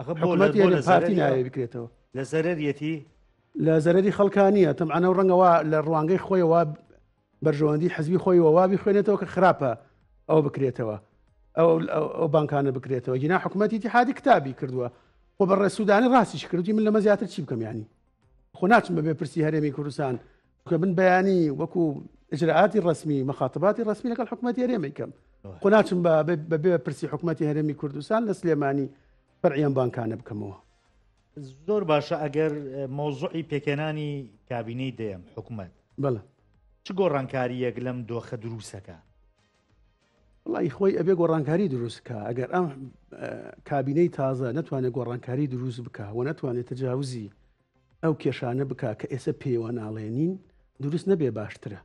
حکوومەتی پارتی ناوێ بکرێتەوە لە زەرەریەتی لە زەرەری خەڵکانیە تەمانە و ڕەنگەوە لە ڕوانگەی خۆیەوە بەرژەوەندی حزبی خۆیەوە وا بیخوێنێتەوە کە خراپە ئەوە بکرێتەوە ئەو بانکانە بکرێتەوە گینا حکوومەتی ئیتیحادی کتابی کردووە خۆ بە ڕێسوودانی ڕاستیش کردی من لەمە زیاتر چی بکەم ینی خۆ ناچم بەبێ پرسی هەرێمی کوردستان کە من بەیانی وەکو ئجرراعاتی ڕسمی مەخاتباتی ڕسمی لەگەڵ حکوومەتی هەرێمی کەم خۆ ناچم بە بێ پرسی حکوومەتی هەرێمی کوردستان لە سلێمانی فەرعیان بانکانە بکەمەوە. زۆر باشە ئەگەر مەوزوعی پێکهێنانی کابینەی دەیەم حکومەت بەڵێ چ گۆڕانکارییەک لەم دۆخە دروستەکە؟ وڵی خۆی ئەبێ گۆڕانکاری دروست بکە ئەگەر ئەم کابینەی تازە نەتوانێت گۆڕانکاری دروست بکە و نەتوانێت تەجاوزی ئەو کێشانە بک کە ئێستا پێوە ناڵێنین دروست نەبێ باشترە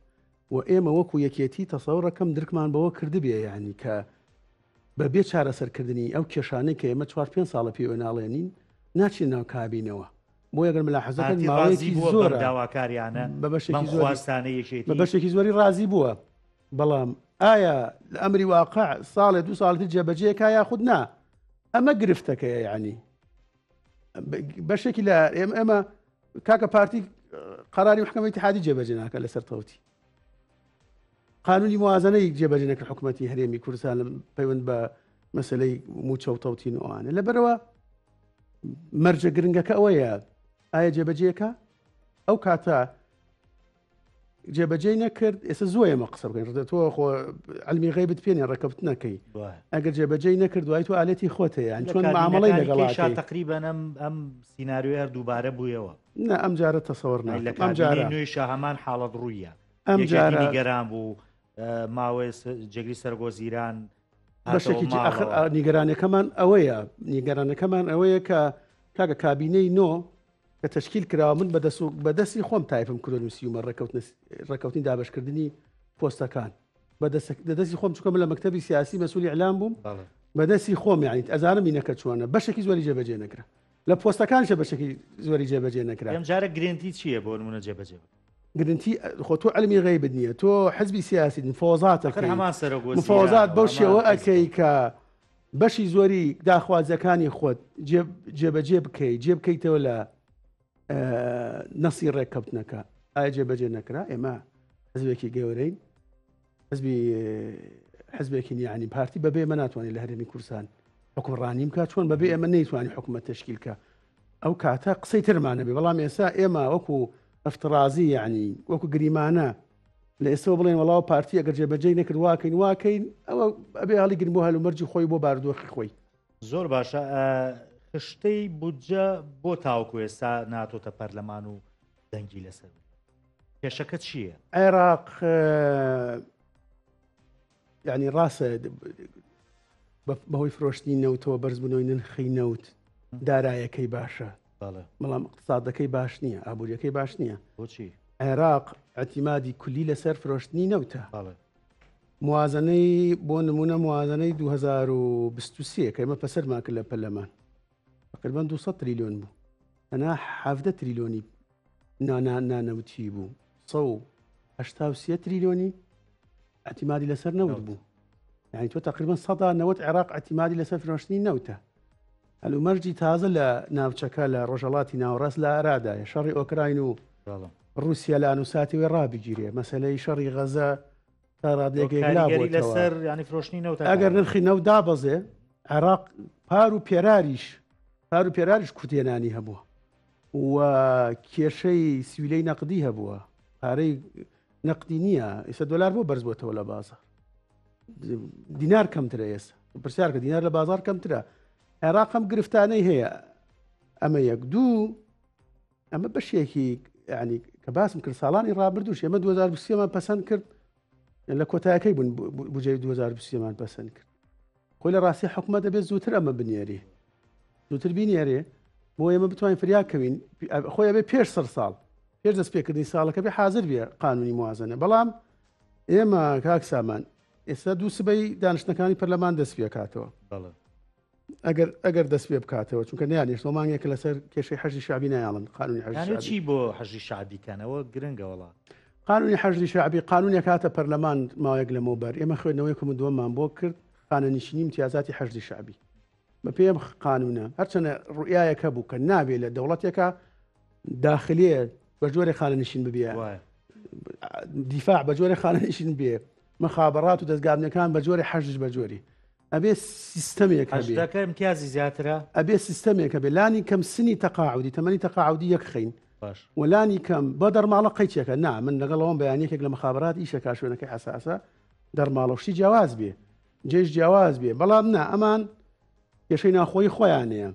و ئێمە وەکو یەکێتی تەسەوڕەکەم درکمان بەوە کردبێ یعنی کە بە بێ چارەسەرکردنی ئەو کێشانەی کە ئێمە چوار پێنج ساڵە پێوە ناڵێنین ناچینە ناو کابینەوە. بۆیە گەر ملاحەزەکەن پارتی ڕازی ماوەیەکی بووە بەم زۆرە داواکاریانە، بە بەم بەشێکی زۆری خواستانەی بە یەکێتی؟ بەشێکی زۆری ڕازی بووە، بەڵام ئایا لە ئەمری واقع ساڵێ دوو ساڵی تر جێبەجێ کا یاخود نا؟ ئەمە گرفتەکەیە یعنی بەشێکی لە ئێمە ئێمە کاکە پارتی قەراری محکمەی ئیتیحادی جێبەجێ ناکە لەسەر تەوتی. قانونی موازنەی جێبەجێ نەکرد حکوومەتی هەرێمی کوردستان لە پەیوەند بە مەسلەی موچە و تەوتین و ئەوانە لەبەرەوە مەرجە گرنگەکە ئەوەیە ئایا جێبەجێەکە ئەو کاتە جێبەجێ نەکرد ئێستا زۆ ئێمە قسە بکەین ڕدە تۆ خۆ علمی غیبت پێ نیە ڕێکەوت نەکەی ئەگەر جێبەجێی نەکرد دوای تۆ ئالەتی خۆت هەیە یان چۆن معامەڵەی لەگەڵ تقریبا ئەم ئەم سیناریۆ هەر دووبارە بوویەوە نا ئەم جارە تەسەوەر لە ناکەم ئەم کابینەی جارە نوێیشا هەمان حاڵەت ڕوویە ئەم یەکێتی جارە نیگەران بوو ماوەیە جێگری سەرۆکوەزیران هاتەوە بەشێکی جی ئەخر ماڵەوە. نیگەرانەکەمان ئەوەیە نیگەرانەکەمان ئەوەیە کە کاکە کابینەی نۆ کە تەشکیل کراوە من بەدەست و بەدەستی خۆم تایپم کردو نووسیومە ڕێکەوتنە ڕێکەوتنی دابەشکردنی پۆستەکان بەدەست دەستی خۆم چونکە من لە مەکتەبی سیاسی مەسولی ئیعلام بووم بەدەستی خۆم یعنی ئەزانم مینەکە چۆنە بەشێکی زۆری جێبەجێ نەکرا لە پۆستەکانیشە بەشێکی زۆری جێبەجێ نەکرا. ئەم جارە گرنتی چییە بۆ نمونە جێبەجێ بکرێت؟ گرنتی خۆ تۆ علمی غەیبت نییە تۆ حزبی سیاسی مفەوەزات ئەخر ئەکەی هەمان سەرۆک وەزیران مفەوەزات و بەو هەمان شێوە حزب. ئەکەی کە بەشی زۆری داخوازیەکانی خۆت جێبەجێ بکەی جێ بکەیتەوە لە نەسی ڕێککەوتنەکە ئایا جێبەجێ نەکرا ئێمە حزبێکی گەورەین حزبی حزبێکی یعنی پارتی بەبێ ئێمە ناتوانێت لە هەرێمی کوردستان حکومڕانی بکات چۆن بەبێ ئێمە نەیتوانی حکوومەت تشکیل کە ئەو کاتە قسەی ترمانە بێ بەڵام ئێستا ئێمە وەکو ئەفترازی یعنی وەکو گریمانە لە ئێستەوە بڵێن وەڵاو پارتی ئەگەر جێبەجێی نەکرد واکەین واکەین ئەوە ئەبێ هەڵیگرن بۆ هەلومەرجی خۆی بۆ بارودۆخی خۆی. زۆر باشە خشتەی بودجە بۆ تاوەکو ئێستا ناتۆتە پەرلەمان و دەنگی لەسەر کێشەکە چییە؟ عێراق یعنی ڕاستە بەهۆی فرۆشتنی نەوتەوە بەرزبوونەوەی نرخی نەوت دارایەکەی باشە بەڵام اقتصادەکەی باش نییە ئابوووریەکەی باش نییە بۆچی عێراق اعتیمادی کولی لەسەر فرۆشتنی نەوتە موازنەی بۆ نمونە موازنەی 2023 کە ئێمە پەسەرمان کرد لە پەرلەمان تقریبا 200 تریلیۆن بوو تەنها 17 تریلیۆنی نانەوتی بوو 183 تریلیۆنی اعتمادی لەسەر نەوت بوو یعنی تۆ تقریبا سەدا نەوەت عێراق اعتمادی لەسەر فرۆشتنی نەوتە هەلومەرجی تازە لە ناوچەکە لە ڕۆژهەڵاتی ناوەڕاست لە ئارادایە، شەڕی ئۆکراین و ڕووسیا لە ئانوساتی وێ ڕابگیرێ، مەسەلەی شەڕی غەزە تا ڕادەیەک یەکلا بۆتەوە. ئەگەر نرخی نەوت دابەزێ، عێراق پار و پێراریش پار و پێراریش کورتهێنانی هەبووە و کێشەی سویلەی نەقدی هەبووە. پارەی نەقدی نییە ئێستا دۆلار بۆ بەرز بۆتەوە لە بازار دینار کەمترە ئێستا پرسیارکە دینار لە بازار کەمترە عێراق ئەم گرفتانەی هەیە ئەمە یەک دوو ئەمە بەشێکی ینی کە باسم کرد ساڵانی ڕابردوش ئێمە 2023مان پەسەند کرد لە کۆتایەکەی بوون بجێ 2023مان پەسەند کرد خۆی لە ڕاستی حکومە دەبێت زووتر ئەمە بنێری زووتر بینێرێ بۆ ئێمە بتوانین فریا کەوین خۆی ئەبێ پێش سەر ساڵ پێش دەست پێکردنی ساڵەکە بێ حاضر بێ قانونی موازنە بەڵام ئێمە کاک سامان ئێستا دوو سبەی دانیشتنەکانی پەرلەمان دەست پێکاتەوە ئەگەر ئەگەر دەست پێ بکاتەوە چونکە نیانیش مانگێک لەسەر کێشەی حەشدی شعبی نایاڵن قانونی حەشدی چی بۆ حەشدی شعبی کەنەوە گرنگە وڵا قانونی حەشدی شعبی قانونێک هاتە پەرلەمان ماوەیەک لەمەوبەر ئێمە خوێندنەوەیەکم و دووەممان بۆ کرد خانەنشینی امتیازاتی حەشدی شعبی بە پێم قانونە هەرچەنە ڕوئیایەک هەبوو کە نابێ لە دەوڵەتێکە داخلیە بە جۆرێ خانەنشین ببێ دیفاع بە جۆرێ خانەنشین بێ مخابرات و دەستگابنەکان بە جۆرێ حەشدش بە جۆری ئەبێ سیستەمێک هەبێ حەشدەکە امتیازی زیاترە ئەبێ سیستەمێک هەبێ لانی کەم سنی تەقاعودی تەمەنی تەقاعودی یەک خەین باش وەلانی کەم بە دەرماڵە قەیچێکە نا من لەگەڵەوەم بەیان یەکێک لە مخابرات ئیشەکە شوێنەکەی حەساسە دەرماڵە و شتی جیاواز بێ جێش جیاواز بێ بەڵام نا ئەمان کێشەی ناخۆی خۆیانەیە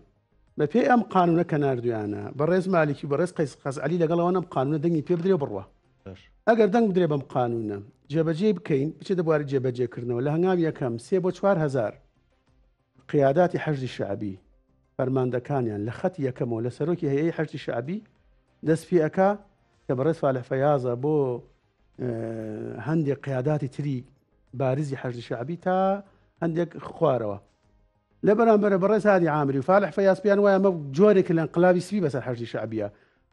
بە پێی ئەم قانونە کە ناردویانە بەڕێز مالکی بەڕێز قەیس خەزعەلی لەگەڵەوە ئەم قانونە دەنگی پێ بدرێ بڕوا ئەگەر دەنگ بدرێ بەم قانونە جێبەجێ بکەین بچێتە بواری جێبەجێکردنەوە لە هەنگاوی یەکەم سێ بۆ 4هزار قیاداتی حەشدی شعبی فەرماندەکانیان لە خەتی یەکەمەوە لە سەرۆکی هەیەی حەشدی شعبی دەست پێ ئەکا کە بەڕێز فالح فەیازە بۆ هەندێک قیاداتی تری بارزی حەشدی شعبی تا هەندێک خوارەوە لە بەرامبەرە بەڕێز هادی عامری و فالح فەیاز پێیان وایە ئەمە جۆرێکە لە ئینقلابی سپی بەسەر حەشدی شەعبیە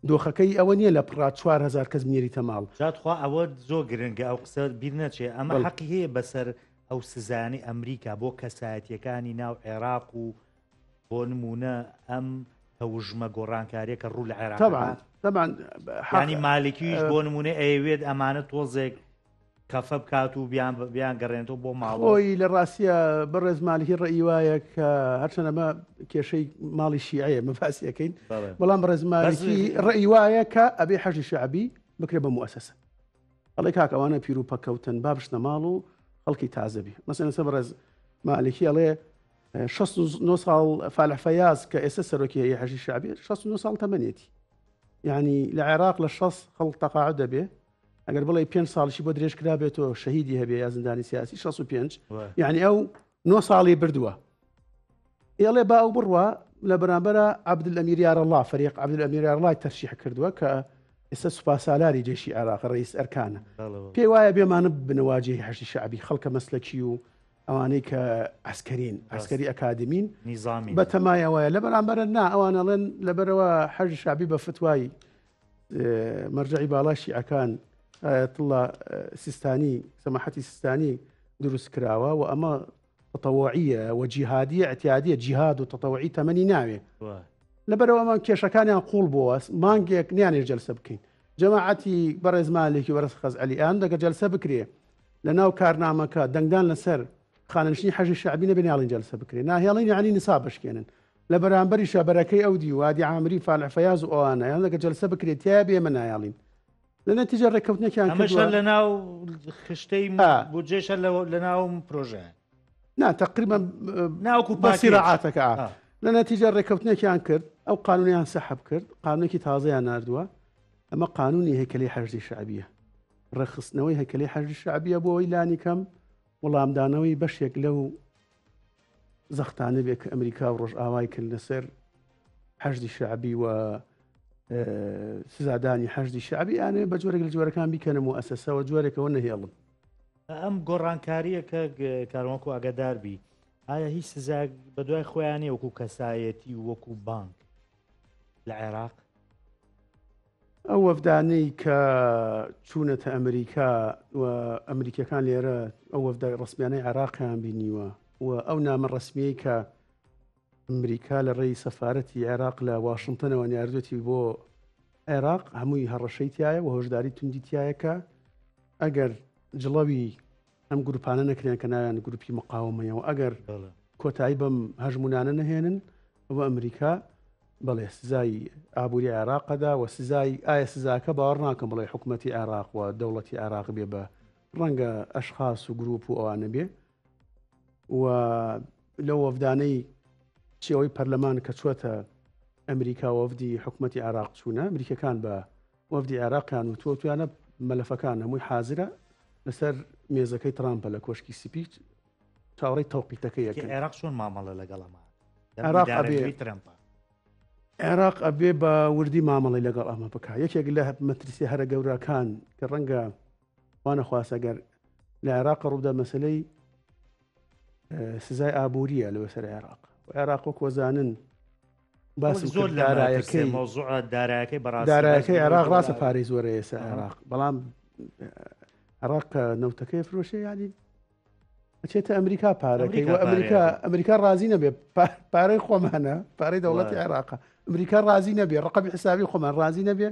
دۆخەکەی ئەوە نییە لە پڕا 4000 کەس بنێریتە ماڵ. جا تخوا ئەوە زۆر گرنگە ئەو قسە بیر نەچێ ئەمە حەقی هەیە بەسەر ئەو سزایانەی ئەمریکا بۆ کەسایەتیەکانی ناو عێراق و بۆ نمونە ئەم تەوژمە گۆڕانکاریە کە ڕوو لە عێراق طبعا طبعا ینی مالکیش بۆ نمونە ئەیەوێت ئەمانە تۆزێک خەفە بکات و بیان بیان گەڕێنێتەوە بۆ ماڵەوە. خۆی لە ڕاستیا بەڕێز مالکی ڕەئی وایە کە هەرچەند ئەمە کێشەی ماڵی شیعەیە مە باسی ئەکەین بەڵام بەڕێز مالکی ڕەئی وایە کە ئەبێ حەشدی شەعبی بکرێ بە موئەسەسە ئەڵێ کاک ئەوانە پیر و پەکەوتن با بشنە ماڵ و خەڵکی تازە بی مەسەلەن سە بەڕێز مالکی ئەڵێ 69 ساڵ فالح فەیاز کە ئێستا سەرۆکی هەیە حەشدی شەعبی 69 ساڵ تەمەنێتی یعنی لە عێراق لە 60 خەڵک تەقاعد دەبێ ئەگەر بڵێ پێنج ساڵیشی بۆ درێژ کرابێتەوە شەهیدی هەبێ یا زیندانی سیاسی 65 یعنی ئەو نۆ ساڵی بردووە ئێڵێ با ئەو بڕوە لە بەرامبەرە عبدالئەمیر یارەڵا فەریق عبدالئەمیر یارەڵای تەرشیح کردووە کە ئێستا سوپاسالاری جێشی عێراق ڕئیس ئەرکانە پێی وایە بێمانە بنەواجێی حەشدی شەعبی خەڵکە مەسلەکی و ئەوانەی کە عسکەرین عسکەری ئەکادمین نیزامی بەتەمایە وایە لە بەرامبەرە نا ئەوانەڵێن لەبەرەوە حەشدی شەعبی بە فتوای مەرجەعی باڵای شیعەکان ئایەتوڵڵا سیستانی سەماحەتی سیستانی دروست کراوە و ئەمە تەتەوعیە و جیهادیە اعتیادیە جیهاد و تەتەوعی تەمەنی ناوێ لەبەرەوە ئەمان کێشەکانیان قوڵ بووە مانگێک نیانێ جەلسە بکەین جەماعەتی بەڕێز مالێکی وەرز خەزعەلی ئەیان دەگە جەلسە بکرێ لە ناو کارنامەکە دەنگدان لەسەر خانەنشینی حەجی شەعبی نەبێ ناڵین جەلسە بکرێ ناهێڵین یعنی نسا بشکێنن لە بەرامبەریشا بەرەکەی ئەو دیو هادی عامری فالح فەیاز و ئەوانە یان لەگە جەلسە بکرێت تیا بێ ئێمە نایەڵین لە نەتیجە ڕێککەوتنێکیان ئەمەش هەر لە ناو خشتەی بودجەش هەر لە ناو پرۆژەیە. نا تقریبا ناوکو باسی ڕعاتەکە لە نەتیجە ڕێککەوتنێکیان کرد ئەو قانونیان سەحب کرد قانونێکی تازەیان ناردووە ئەمە قانونی هەیکەلی حەشدی شەعبیە ڕێکخستنەوەی هەیکەلی حەشدی شەعبیە بۆ ئەوەی لانی کەم وەڵامدانەوەی بەشێک لەو زەختانە بێ کە ئەمریکا و ڕۆژئاوای کرد لەسەر حەشدی شەعبی و سزادانی حەشدی شەعبی ئانێ بە جۆرێک لە جۆرەکان بیکەنە موئەسەسەوە جۆرێکەوە نەهێڵن. ئەم گۆڕانکاریە کە کاروانکو ئاگادار بی ئایا هیچ سزایەک بە دوای خۆیانەیە وەکو کەسایەتی و وەکو بانک لە عێراق؟ ئەو وەفدانەی کە چوونەتە ئەمریکا و ئەمریکیەکان لێرە ئەو وەفدە ڕسمیانەی عێراقیان بینیوە و ئەو نامە ڕسمیەی کە ئەمریکا لە ڕێی سەفاەتی عێراق لە واشنگتنەوە ناردوێتی بۆ عێراق هەمووی هەڕەشەی تایە و هۆشداری توندی تایە کە ئەگەر جڵەوی ئەم گروپانە نەکرێن کە ناویان گروپی مقاومەیە و ئەگەر کۆتایی بەم هەژمونانە نەهێنن ئەوە ئەمریکا. بەڵێ سزای ئابووری عێراقەدا و سزای ئایا سزاکە باوەڕ ناکەم بڵێ حکوومەتی عێراق و دەوڵەتی عێراق بێ بە ڕەنگە ئەشخاص و گروپ و ئەوانە بێ و لەو وەفدانەی چیەوەی پەرلەمان کە چوەتە ئەمریکا وەفدی حکوومەتی عێراق چوونە ئەمریکەکان بە وەفدی عێراقیان و تۆتویانە مەلەفەکان هەمووی حازرە لەسەر مێزەکەی ترامپە لە کۆشکی سپی چاوەڕێی تەوقیتەکەی ئەکەن. عێراق چۆن مامەڵە لەگەڵ ئەمە عێراق ئەبێ ترەمپە عێراق ئەبێ بە وردی مامەڵی لەگەڵ ئەمە بکە یەکێک لە مەترسی هەرە گەورەکان کە ڕەنگە وانە خواستەگەر لە عێراق ڕوودا مەسلەی سزای ئابووریە لەوە سەر عێراق عێراق وەک وەزانن باسی زۆر دارایەکەی مۆزوع دارایەکەی بەڕاست دارایەکەی عێراق ڕاستە پارەی زۆرە ئێستا عێراق بەڵام عێراق نەوتەکەی فرۆشێ ینی ئەچێتە ئەمریکا پارەکەی و ئەمریکا ئەمریکا ڕازی نەبێ پارەی خۆمانە پارەی دەوڵەتی عێراقە ئەمریکا ڕازی نەبێ ڕقمی حسابی خۆمان ڕازی نەبێ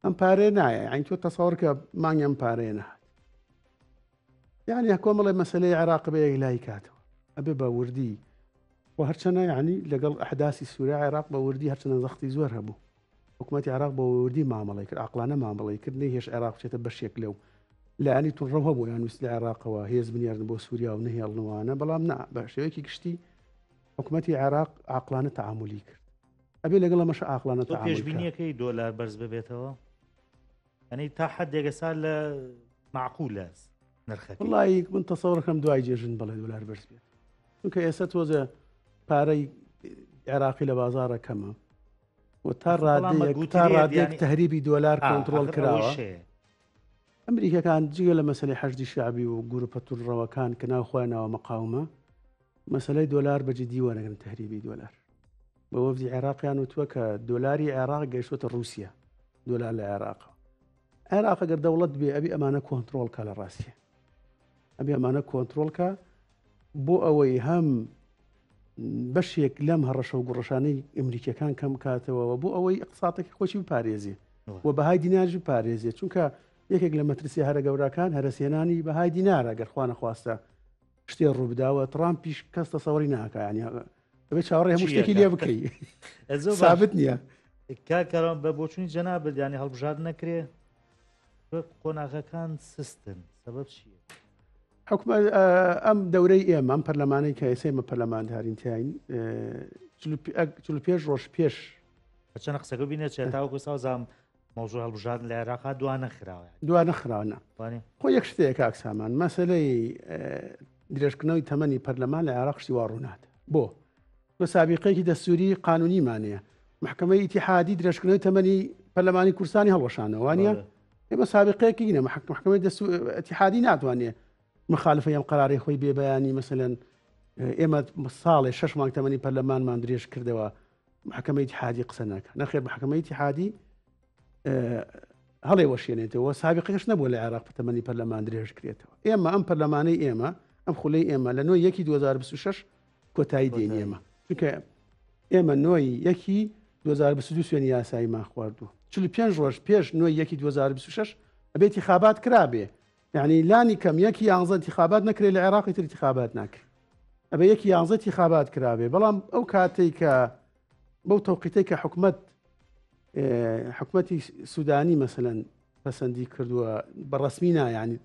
ئەم پارێ نایە یعنی تۆ تەسەوڕ کە مانگی ئەم پارەیە نەهات یعنی کۆمەڵی مەسلەی عێراق بە یەکلایی کاتەوە ئەبێ بە وردی و هەرچەنە یعنی لەگەڵ ئەحداسی سووریا عێراق بە وردی هەرچەنە زەختی زۆر هەبوو حکوومەتی عێراق بە وردی مامەڵەی کرد عقلانە مامەڵەی کرد نەیهێشت عێراق بچێتە بەشێک لەو لایەنی توندڕەو هەبوو یان ویست لە عێراقەوە هێز بنێرن بۆ سووریا و نەهێڵنوانە بەڵام نا بە شێوەیەکی گشتی حکوومەتی عێراق عقلانە تعاملی کرد ئەبێ لەگەڵ ئەمەش عقلانە تۆ پێشبینیەکەی دۆلار بەرز ببێتەوە ئەنی تا حدێک ئێستا لە معقولە نرخەکەی وڵی من تەسەوڕەکەم دوای جێژن بەڵێ دۆلار بەرز بێت چونکە ئێستا تۆزە پارەی عێراقی لە بازارە کەمە و تا ڕادەیەک تا ڕادەیەک تهریبی دۆلار کۆنترۆڵ کراوە ئەمریکەکان جگە لە مەسلەی حەشدی شعبی و گروپە توندڕەوەکان کە ناو خۆیان ناوە مقاومە مەسلەی دۆلار بە جدی وەرەگرن تهریبی دۆلار بە وەفدی عێراقیان وتووە کە دۆلاری عێراق گەیشتوەتە رووسیا دۆلار لە عێراق عێراق گەر دەوڵەت بێ ئەبی ئەمانە کۆنتترۆڵ کە لە ڕاستیە ئەبێ ئەمانە کۆنترۆڵ کا بۆ ئەوەی هەم بەشێک لەم هەڕەشە و گوڕەشانەی ئەمریکیەکان کەم کاتەوە بۆ ئەوەی اقتصادەکە خۆشی بپارێزێ و بەهای دینارش بپارێزێ چونکە یەکێک لە مەترسی هەرە گەورەکان هەرەسێنانی بەهای دینارە گەر خوانە خواستە شتێ ڕووبداوە ترامپیش کەس تەسەوری ناکە ینی ئەبێ چاوەڕێ هەموو شتێکی لێ بکەی سابت نییە کاکەرام بە بۆچوونی جەنابت ینی هەڵبژارد نەکرێ قۆناغەکان سستن سەبەب چییە؟ حکومە ئەم دەورەی ئێمە ئەم پەرلەمانەی کە ئێستا ئێمە پەرلەمانتارین تیاین 45 ڕۆژ پێش چەند قسەکە بینەچێت تاوەکو ساوزام مەوزوع هەڵبژاردن لە عێراقا دوا نەخراوە دوا نەخراوە خۆ یەک شتەیە کاک سامان مەسلەی درێژکردنەوەی تەمەنی پەرلەمان لە عێراق شتی وا ڕوونات بۆ بە سابیقەیەکی دەستوری قانونیمان هەیە محکمەی ئیتیحادی درێژکردنەوەی تەمەنی پەرلەمانی کوردستانی هەڵوەشانەوە وانە ئێمە سابقەیەکی نە محکمەی دەست ئیتیحادی ناتوانێت مخالفە ئەم قراری خۆی بێ بەیانی مەسەلەن ئێمە ساڵێ شش مانگ تەمەنی پەرلەمانمان درێژ کردەوە محکمەی ئیتیحادی قسە ناکە نەخێر محکمەی ئیتیحادی هەڵێ وەشێنێتەوە سابقەش نەبووە لە عێراق تەمەنی پەرلەمان درێژ کرێتەوە ئێمە ئەم پەرلەمانەی ئێمە ئەم خولەی ئێمە لە نۆی یەکی 2026 کۆتایی دێن ئێمە چونکە ئێمە نۆی یەکی 2022 سوێنی یاساییمان خواردوو 45 ڕۆژ پێش نۆی یەکی 2026 ئەبێت انتخابات کرابێ یعنی لانی کەم یەکی یانزە انتخابات نەکرێت لە عێراقی تر انتخابات ناکرێت ئەبێ یەکی یانزە انتخابات کرابێ بەڵام ئەو کاتێک کە بەو تەوقیتێک کە حکومت حکومەتی سوودانی مەسەەن پەسەندی کردووە بە ڕسمی نایانی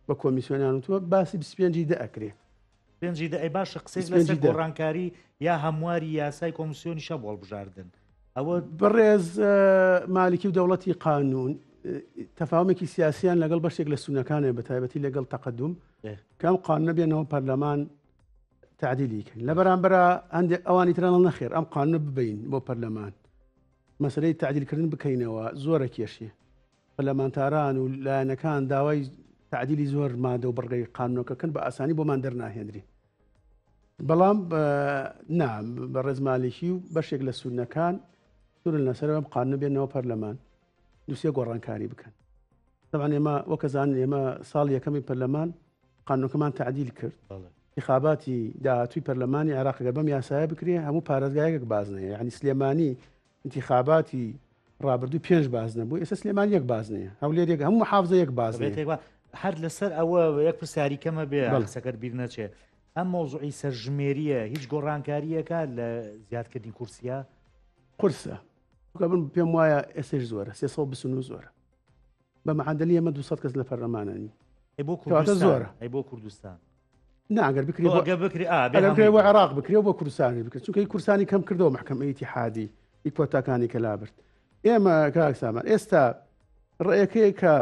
بە کۆمیسیۆنیان وتووە باسی 25 دە ئەکرێ پێنجی دە ئەی باشە قسەی لەسەر گۆڕانکاری یا هەمواری یاسای کۆمسیۆنی شە بۆ هەڵبژاردن ئەوە بەڕێز مالکی و دەوڵەتی قانون تەفاومێکی سیاسیان لەگەڵ بەشێک لە سونەکانێ بە تایبەتی لەگەڵ تەقدم کەم قانونە بێنەوە پەرلەمان تعدیلی کەن لە بەرامبەرە هەندێک ئەوانی ترانە نەخێر ئەم قانونە ببین بۆ پەرلەمان مەسلەی تعدیلکردن بکەینەوە زۆرە کێشێ پەرلەمانتاران و لایەنەکان داوای تعدیلی زۆر مادە و بڕگەی قانونەکەکەن بە ئاسانی بۆمان دەرناهێنری بەڵام نا بە ڕێزمالێکی و بەشێک لە سونەکان سورن لەسەر ئەم قانونە بێنەوە پەرلەمان دوسێ گۆڕانکاری بکەن طبعا ئێمە وەکەزان ئێمە ساڵ یەکەمی پەرلەمان قانونەکەمان تعدیل کرد انتخاباتی داهاتوی پەرلەمانی عێراق گەر بەم یاسایە بکرێ هەموو پارێزگایەک بازنەیە یعنی سلێمانی انتخاباتی ڕابردوو پێنج بازنە بوو ئێستا سلێمانی یەک بازنەیە هەولێر یەک هەموو محافزە یەک بازنەیە هەر لەسەر ئەوە یەک پرسیاری کەمە بێ قسەکەت بیر نەچێ ئەم مۆزوعی سەرژمێریە هیچ گۆڕانکاریەکە لە زیادکردنی کورسیە؟ قورسە چونکە من پێم وایە ئێستەش زۆرە 329 زۆرە بە معادلی ئێمە 200 کەس لە پەرلەمانە نین ئەی بۆ کوردستان زۆرە ئەی بۆ کوردستان نا ئەگەر بکرێ بۆ ئەگەر بکرێ ئا بێ بکرێ بۆ عێراق بکرێ بۆ کوردستانی بکرێت چونکە کوردستانی کەم کردەوە محکمە ئیتیحادی ئی کۆتاکانی کە لابرد ئێمە کاک سامان ئێستا ڕێەکەیە کە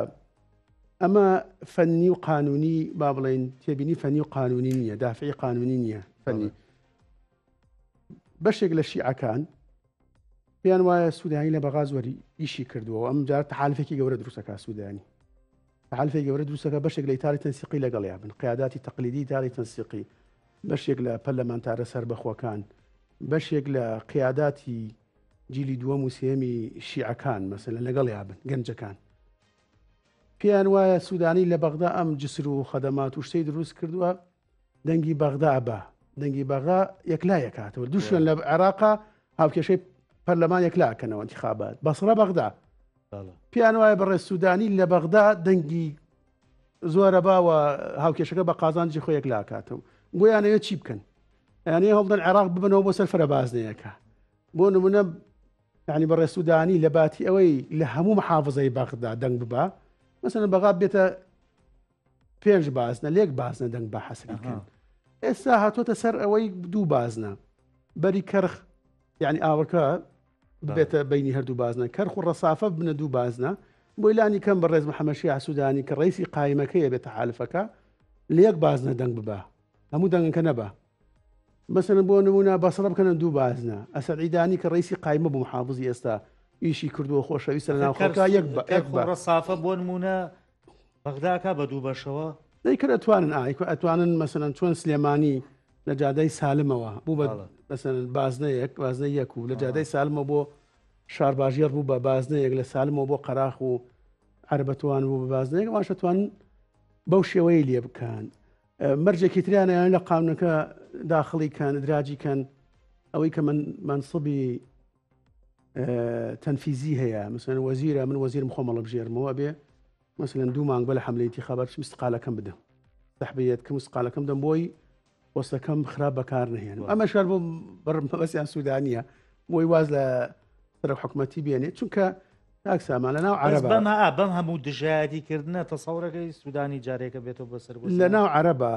ئەمە فەنی و قانونی با بڵین تێبینی فەنی و قانونی نییە دافعی قانونی نییە فەنی بەشێک لە شیعەکان پێیان وایە سوودانی لە بەغا زۆری ئیشی کردووە ئەم جار تەحالفێکی گەورە دروستەکە سوودانی تەحالفێکی گەورە دروستەکە بەشێک لە ئیتاری تەنسیقی لەگەڵیا بن قیاداتی تەقلیدی ئیتاری تەنسیقی بەشێک لە پەرلەمانتارە سەربەخۆکان بەشێک لە قیاداتی جیلی دووەم و سێمی شیعەکان مەسەلەن لەگەڵیا بن گەنجەکان پێیان وایە سوودانی لە بەغدا ئەم جسر و خەدەمات و شتەی دروست کردووە دەنگی بەغدا بە دەنگی بەغا یەکلا یەکاتەوە دوو شوێن لە عێراقا هاوکێشەی پەرلەمان یەکلاکەنەوە انتخابات بەسڕە بەغدا پێیان وایە بەڕێ سوودانی لە بەغدا دەنگی زۆرە باوە هاوکێشەکە بە قازانجی خۆ یەکلاکاتەوە بۆیانەوە چی بکەن یانەیە هەڵدەن عێراق ببنەوە بۆ سەر فرەبازنەیەکە بۆ نمونە یعنی بەڕێ سوودانی لە باتی ئەوەی لە هەموو محافزەی بەغدا دەنگ ببا مەسەن بەغا بێتە پێنج بازنە لێک بازنە دەنگ بە حەسری کەن ئێستا هاتۆتە سەر ئەوەی دوو بازنە بەری کەرخ یعنی ئاوەکە ببێتە بینی هەردوو بازنە کەرخ و ڕەسافە بنە دوو بازنە بۆی لانی کەم بە ڕێز محەممەشی ئاسوودانی کە ڕیسی قایمەکەیە بێتە حالفەکە لە یەک بازنە دەنگ ببە هەموو دەنگەکە نەبە مەسەلەن بۆ نمونە بەسڕە بکەنە دوو بازنە ئەسەد عیدانی کە ڕیسی قایمە بوو محافزی ئێستا ئیشی کردووە خۆشەویستە لە ناو خەڵکا یەک بە یەک بە ڕەسافە بۆ نمونە بەغداکە بە دوو بەشەوە دەیکرد ئەتوانن ئایکو ئەتوانن مەسەلەن چۆن سلێمانی لە جادەی سالمەوە بوو بە مەسەلەن بازنەیەک بازنە یەک و لە جادەی سالمەوە بۆ شارباژێڕ بوو بە بازنەیەک لە سالمەوە بۆ قەراخ و عەربەتوان بوو بە بازنەیەک واشە توان بەو شێوەیە لێ بکەن مەرجێکی تریان ئەیان لە قانونەکە داخڵی کەن دراجی کەن ئەوەی کە من منسبی تەنفیزی هەیە مثلەن وەزیرە من وەزیرم خۆم هەڵبژێرمەوە بێ مثلەن دوو مانگ بە لە حملەی انتخابات بچم استقالەکەم بدەم سەحبیەت کەم استقالەکەم دەم بۆی پۆستەکەم خراپ بەکار نهێنم ئەمە شار بۆ بەڕمەبەستیان سوودانیە بۆی واز لە سەرۆک حکومەتی بێنێت چونکە کاک سامان لە ناو عەرەبا بەم ئا بەم هەموو دژایەتی کردنە تەسەورەکەی سوودانی جارێکە بێتەوە بە سەر لە ناو عەرەبا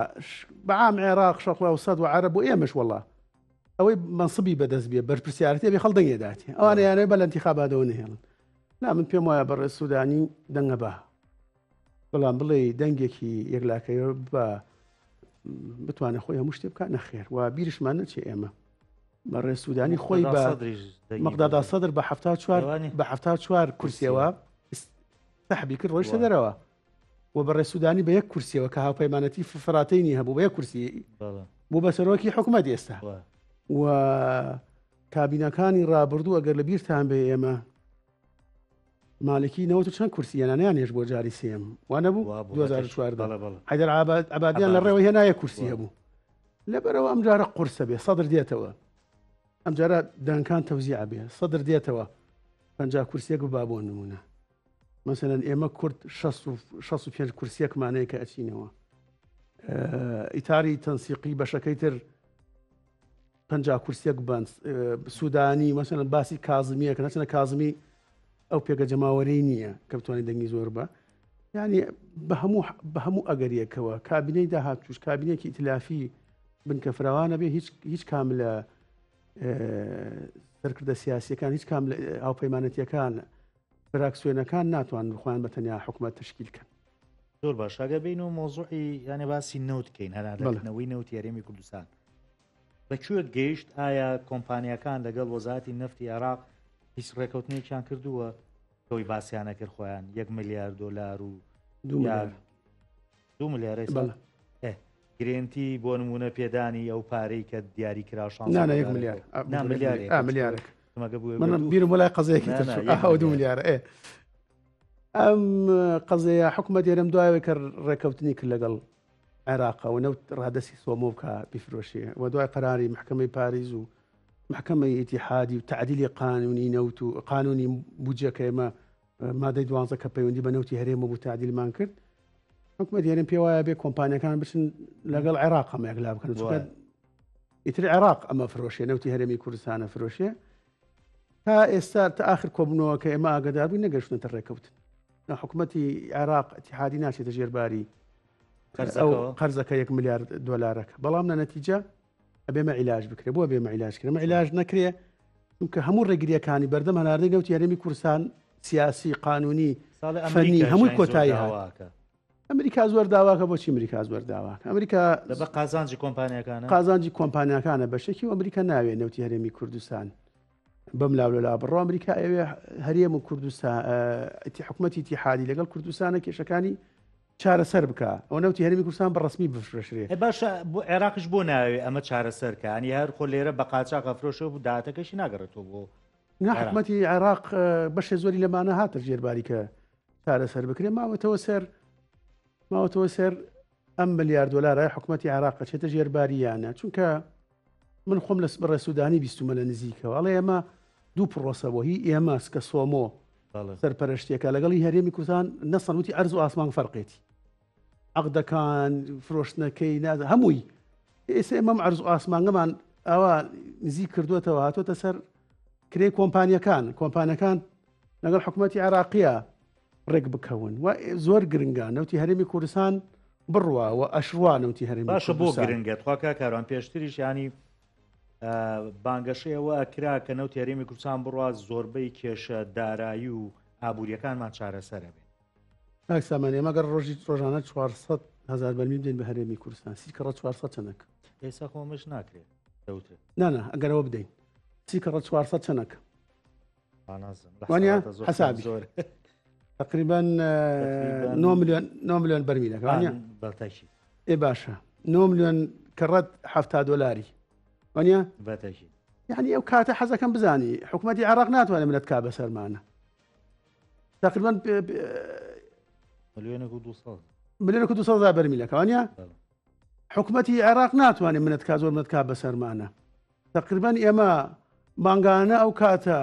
بەعام عێراق شەرق ئەوسەت و عەرەب و ئێمەش وەڵا ئەوەی مەنسبی بەدەست بێ بەرپرسیارەتی بێ خەڵ دەنگێ داتێ ئەوانە یانەوە بە لە انتخاباتەوە نهێڵن نا من پێم وایە بەڕێز سوودانی دەنگە بە بەڵام بڵێ دەنگێکی یەکلاکەی بە بتوانێت خۆی هەموو شتێ بکات نەخێر و بیرشمان نەچێ ئێمە بەڕێز سوودانی خۆی بە مقدادا سەدر بە 74 بە 74 کورسیەوە سەحبی کرد ڕۆیشتە دەرەوە و بەڕێز سوودانی بە یەک کورسیەوە کە هاوپەیمانەتی فراتینی هەبوو بە یەک کورسی بوو بە سەرۆکی حکوومەت ئێستا و کابینەکانی ڕابردوو ئەگەر لە بیرتان بێ ئێمە مالکی نەوەت و چەند کورسی هێنا نەیانهێشت بۆ جاری سێم وا نەبوو 2014 حەیدەر عەبادیان لە ڕێوە هێنا یەک کورسی هەبوو لەبەرەوە ئەم جارە قورسە بێ سەدر دێتەوە ئەم جارە دەنگکان تەوزیع بێ سەدر دێتەوە 50 کورسیەک ببا بۆ نمونە مەسەلەن ئێمە کورد 65 کورسیەکمانەیە کە ئەچینەوە ئیتاری تەنسیقی بەشەکەی تر 50 کورسیەک بن سوودانی مەسەلەن باسی کازمیە کە نەچنە کازمی ئەو پێگە جەماوەری نییە کە بتوانێت دەنگی زۆر بە یعنی بە هەموو بە هەموو ئەگەریەکەوە کابینەی داهاتوش کابینێکی ئیتلافی بنکە فراوانە بێ هیچ هیچ کام لە سەرکردە سیاسیەکان هیچ کام لە هاوپەیمانەتیەکان فراکسیۆنەکان ناتوانن خۆیان بە تەنیا حکومەت تشکیل کەن. زۆر باش ئەگەر بین و مۆزوعی یانێ باسی نەوت کەین هەناردەکردنەوەی نەوتی هەرێمی کوردستان بە کوێ گەیشت ئایا کۆمپانیاکان لەگەڵ وەزارەتی نەفتی عێراق هیچ ڕێکەوتنێکیان کردووە ئەوی باسییانە کرد خۆیان یەک ملیار دۆلار و دو ملیار گرێنتی بۆ نمونە پێدانی ئەو پارەی کە دیاری کرا ملیار ملیارێک بیرم وەلای قەزەیەکی ئەو دو ملیار ئەم قەزەیە حکومەت هێرم دوایەوەی کە ڕێکەوتنی کرد لەگەڵ عێراقەوە نەوت ڕادەستی سۆمۆ بکە بیفرۆشێ و دوای قەراری محکمەی پاریز و محکمەی ئیتیحادی و تعدیلی قانونی نەوت و قانونی بودجەکە ئێمە مادەی دوانزە کە پەیوەندی بە نەوتی هەرێمە بوو تعدیلمان کرد حکومەت هەرێم پێ وایە بێ کۆمپانیەکان بچن لەگەڵ عێراق ئەمە یەکلا بکەن چونکە ئیتر عێراق ئەمە فرۆشێ نەوتی هەرێمی کوردستانە فرۆشێ. تا ئێستا تا ئاخر کۆبوونەوە کە ئێمە ئاگادار بووین نەگەشتونەتە ڕێکەوتن. نا حکومەتی عێراق ئیتیحادی ناچێتە ژێرباری ئەو قەرزەکە یەک ملیارد دۆلارەکە بەڵام لە نەتیجە ئەبێ مە عیلاج بکرێ بۆ بێ مە عیلاج کرێ مە عیلاج نەکرێ چونکە هەموو ڕێگریەکانی بەردەم هەناردەی نەوتی هەرێمی کوردستان سیاسی قانونی فەنی هەمووی کۆتایی هات. ئەمریکا زۆر داواکە بۆچی ئەمریکا زۆر داواکە ئەمریکا بە قازانجی کۆمپانیەکانە قازانجی کۆمپانیاکانە بەشێکی و ئەمریکا ناوێ نەوتی هەرێمی کوردستان بەم لاولەلا بڕۆ ئەمریکا ئەوێ هەرێم و کوردستان حکوومەتی ئیتیحادی لەگەڵ کوردستانە کێشەکانی چارەسەر بکە ئەو نەوتی هەرێمی کوردستان بە ڕسمی بفرۆشرێ باشە بۆ عێراقش بۆ ناوێ ئەمە چارەسەرکانی هەر خۆ لێرە بە قاچاق ئەفرۆشە و داهاتەکەشی ناگەڕێتەوە بۆ نا حکومەتی عێراق بەشێ زۆری لەمانە هاتە ژێرباری کە چارەسەر بکرێ ماوەتەوە سەر ماوەتەوە سەر ئەم ملیار دلارای حکوومەتتی عێراق چێتە ژێرباریانە چونکە من خۆم لە بڕێ سوودانی بیستمە لە نزیکەوە ئەڵێ ئێمە دوو پرۆسە بۆ هی ئێمە سکە سۆمۆ سەرپەرشتێکە لەگەڵی هەرێمی کوردستان نەسەنوتی ئەرز و ئاسمان فەرقێتی عقدەکان فرۆشتنەکەی ناز هەمووی ئێستا ئێمەم عەرز و ئاسمانگەمان ئەوە نزیک کردوێتەوە هاتۆتە سەر کرێ کۆمپانیەکان کۆمپانیەکان لەگەڵ حکوومەتتی عراقیە ڕێک بکەون و زۆر گرنگە نەوتی هەرێمی کوردستان بڕوا و ئەشڕوا نەوتی هەرێمی باشە بۆ گرنگە تخواکە کاروان پێشتریش ینی بانگەشەیەوە کرا کە نەوتی هەرێمی کوردستان بڕوا زۆربەی کێشە دارایی و ئابوووریەکانمان چارەسەرە بێت کاک سامان ئێمە گەر ڕۆژی ڕۆژانە 400 هزار بەرمیل بدەین بە هەرێمی کوردستان سی کەڕە 400 چەنەک ئێستا خۆ ئەمەش ناکرێت دەوترێت نا نا ئەگەرەوە بدەین سی کەڕە 400 چەنەک نازم وانە حسابی زۆر تقریبا 9 میلیۆن 9 میلیۆن بەرمیلەکە وانە بەتەکی ئێ باشە 9 میلیۆن کەڕەت 70 دۆلاری وانە بەتەکی یعنی ئەو کاتە حەزەکەم بزانی حکوومەتی عێراق ناتوانێت منەت کا بەسەرمانە تقریبا ملیۆنێک و 200 ملیۆنێک و 200 هەزار بەرمیلەکە وانە حکوومەتی عێراق ناتوانێت منەت کا زۆر منەت کا بەسەرمانە تقریبا ئێمە مانگانە ئەو کاتە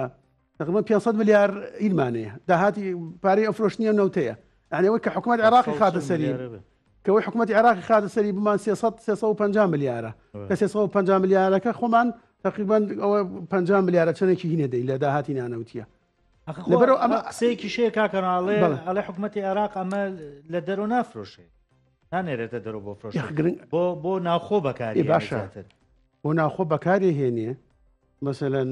تقریبا 500 ملیار هیلمانەیە داهاتی پارەی ئەفرۆشتنی ئەم نەوتەیە یعنی ئەوەی کە حکوومەت عێراقی خاتە سەری کەەوەی حکوومەتی عێراقی خاتە سەری بمان 300 350 ملیارە کە 350 ملیارەکە خۆمان تقریبا ئەوە 50 ملیارە چەندێکی هینە دەی لە داهاتی نانەوتیە لەبەرەوە ئەمە قسەیەکی شەیە کاکەناڵێ ئەڵێ حکوومەتتی عێراق ئەمە لە دەرۆ نافرۆشێ نانێرێتە دەرەوە بۆ فرۆش گرنگ بۆ بۆ ناوخۆ بەکاری باشە بۆ ناوخۆ بەکاری هێنێ مەسەلەن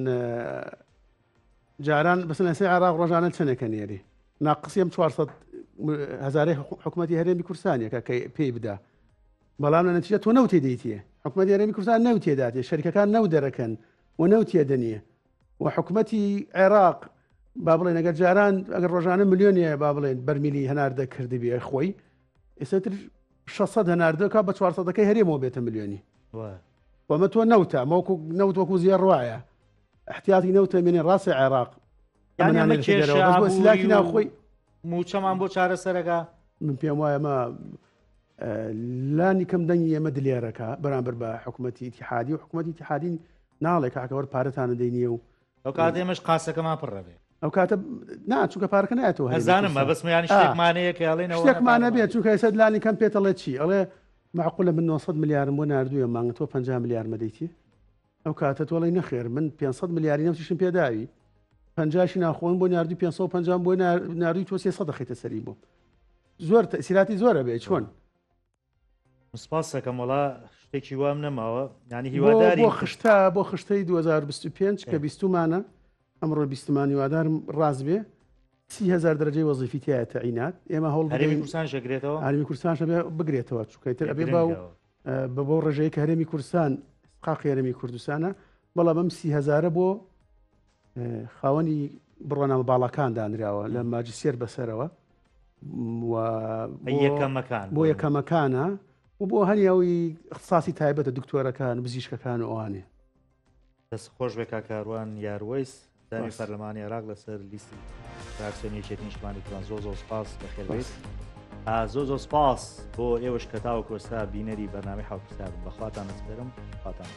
جاران بەسەن سێ عێراق ڕۆژانە چەندێکە نێری ناقسیم 400 هزارەی حکوومەتتی هەرێمی کوردستانەکە کە پێی بدا بەڵام لە نەتیجە تۆ نەوتی دیتیە حکوومەت هەرێمی کوردستان نەوتێداتێ شەرکەکان نەو دەرەکەن و نەوتێ دەنیە و حکومەتی عێراق با بڵێن ئەگەر جاران ئەگەر ڕۆژانە ملیۆنێ با بڵێن بەرمیلی هەناردە کردبێ خۆی ئێستاتر 600 هەناردەکە بە 400ەکەی هەرێمەوە بێتە ملیۆنی وەمە تۆ نەوتە مەوەکو نەوت وەکو زیێ ڕایە احتیاطی نەوتە مێنێ ڕاستی عێراق سلاکی ناوخۆی موچەمان بۆ چارەسەرەکە من پێم وایە مە لانی کەم دەنگی ئێمە دلێرەکە بەرامبەر بە حکوومەتتی ئیتیحادی و حکوومەتتی ئیتیحادی ناڵێ کاکە وەر پارەتانە دەینیە و ئەو کاتە ئێمەش قاسەکەمان پڕ دەبێ ئەو کاتە نا چونکە پارەکە نایەتەوە هەرێمی ئەزانم کوردستان. مەبەستمە یانی شتێکمانەیە کە ئەڵێن ئەوە شتێکمانە بێت چونکە ئێستا لانی کەم پێتەڵێ چی ئەڵێ معقولە من 900 ملیارم بۆ ناردوویە مانگە تۆ 50 ملیارمە دەیتی ئەو کاتە تۆ ئەڵێی نەخێر من 500 ملیاری نەوتیشم پێداوی پەنجاشی ناخۆن بۆ ناردوی 550 بۆ ناردوی تۆ 300 دەخەیتە سەری بۆ زۆر تەسیراتی زۆرە بێ چۆن سپاس دەکەم وەڵا شتێکی وام نەماوە ینی هیواداری بۆ خشتە بۆ خشتەی 2025 کە بیستمانە ئەمڕۆ بیستمان هیوادارم ڕاست بێ 30هزار دەرەجەی وەزیفی تایە تەعینات ئێمە هەوڵ هەرێمی کوردستان شەگرێتەوە هەرێمی کوردستان شەبێ بگرێتەوە چونکە تر ئەبێ باو بە بۆ ڕێژەیە کە هەرێمی کوردستان قاقی هەرێمی کوردستانە بەڵام ئەم سی هەزارە بۆ خاوەنی بڕوانامە باڵاکان دانراوە لە ماجسێر بەسەرەوە یەکەمەکان بۆ یەکەمەکانە و بۆ هەنی ئەوی اختصاصی تایبەتە دکتۆرەکان بزیشکەکان و ئەوانێ دەست خۆش بێ کاک کاروان یاروەیس ئەندامی پەرلەمانی عێراق لەسەر لیستی فراکسیۆنی یەکێتی نیشتمانی کوردستان زۆر زۆر سپاس بەخێر بێیت زۆر زۆر سپاس بۆ ئێوەش کە تاوەکو ئێستا بینەری بەرنامەی حەوت پرسیار بوون بەخواتان ئەسپێرم خواتان.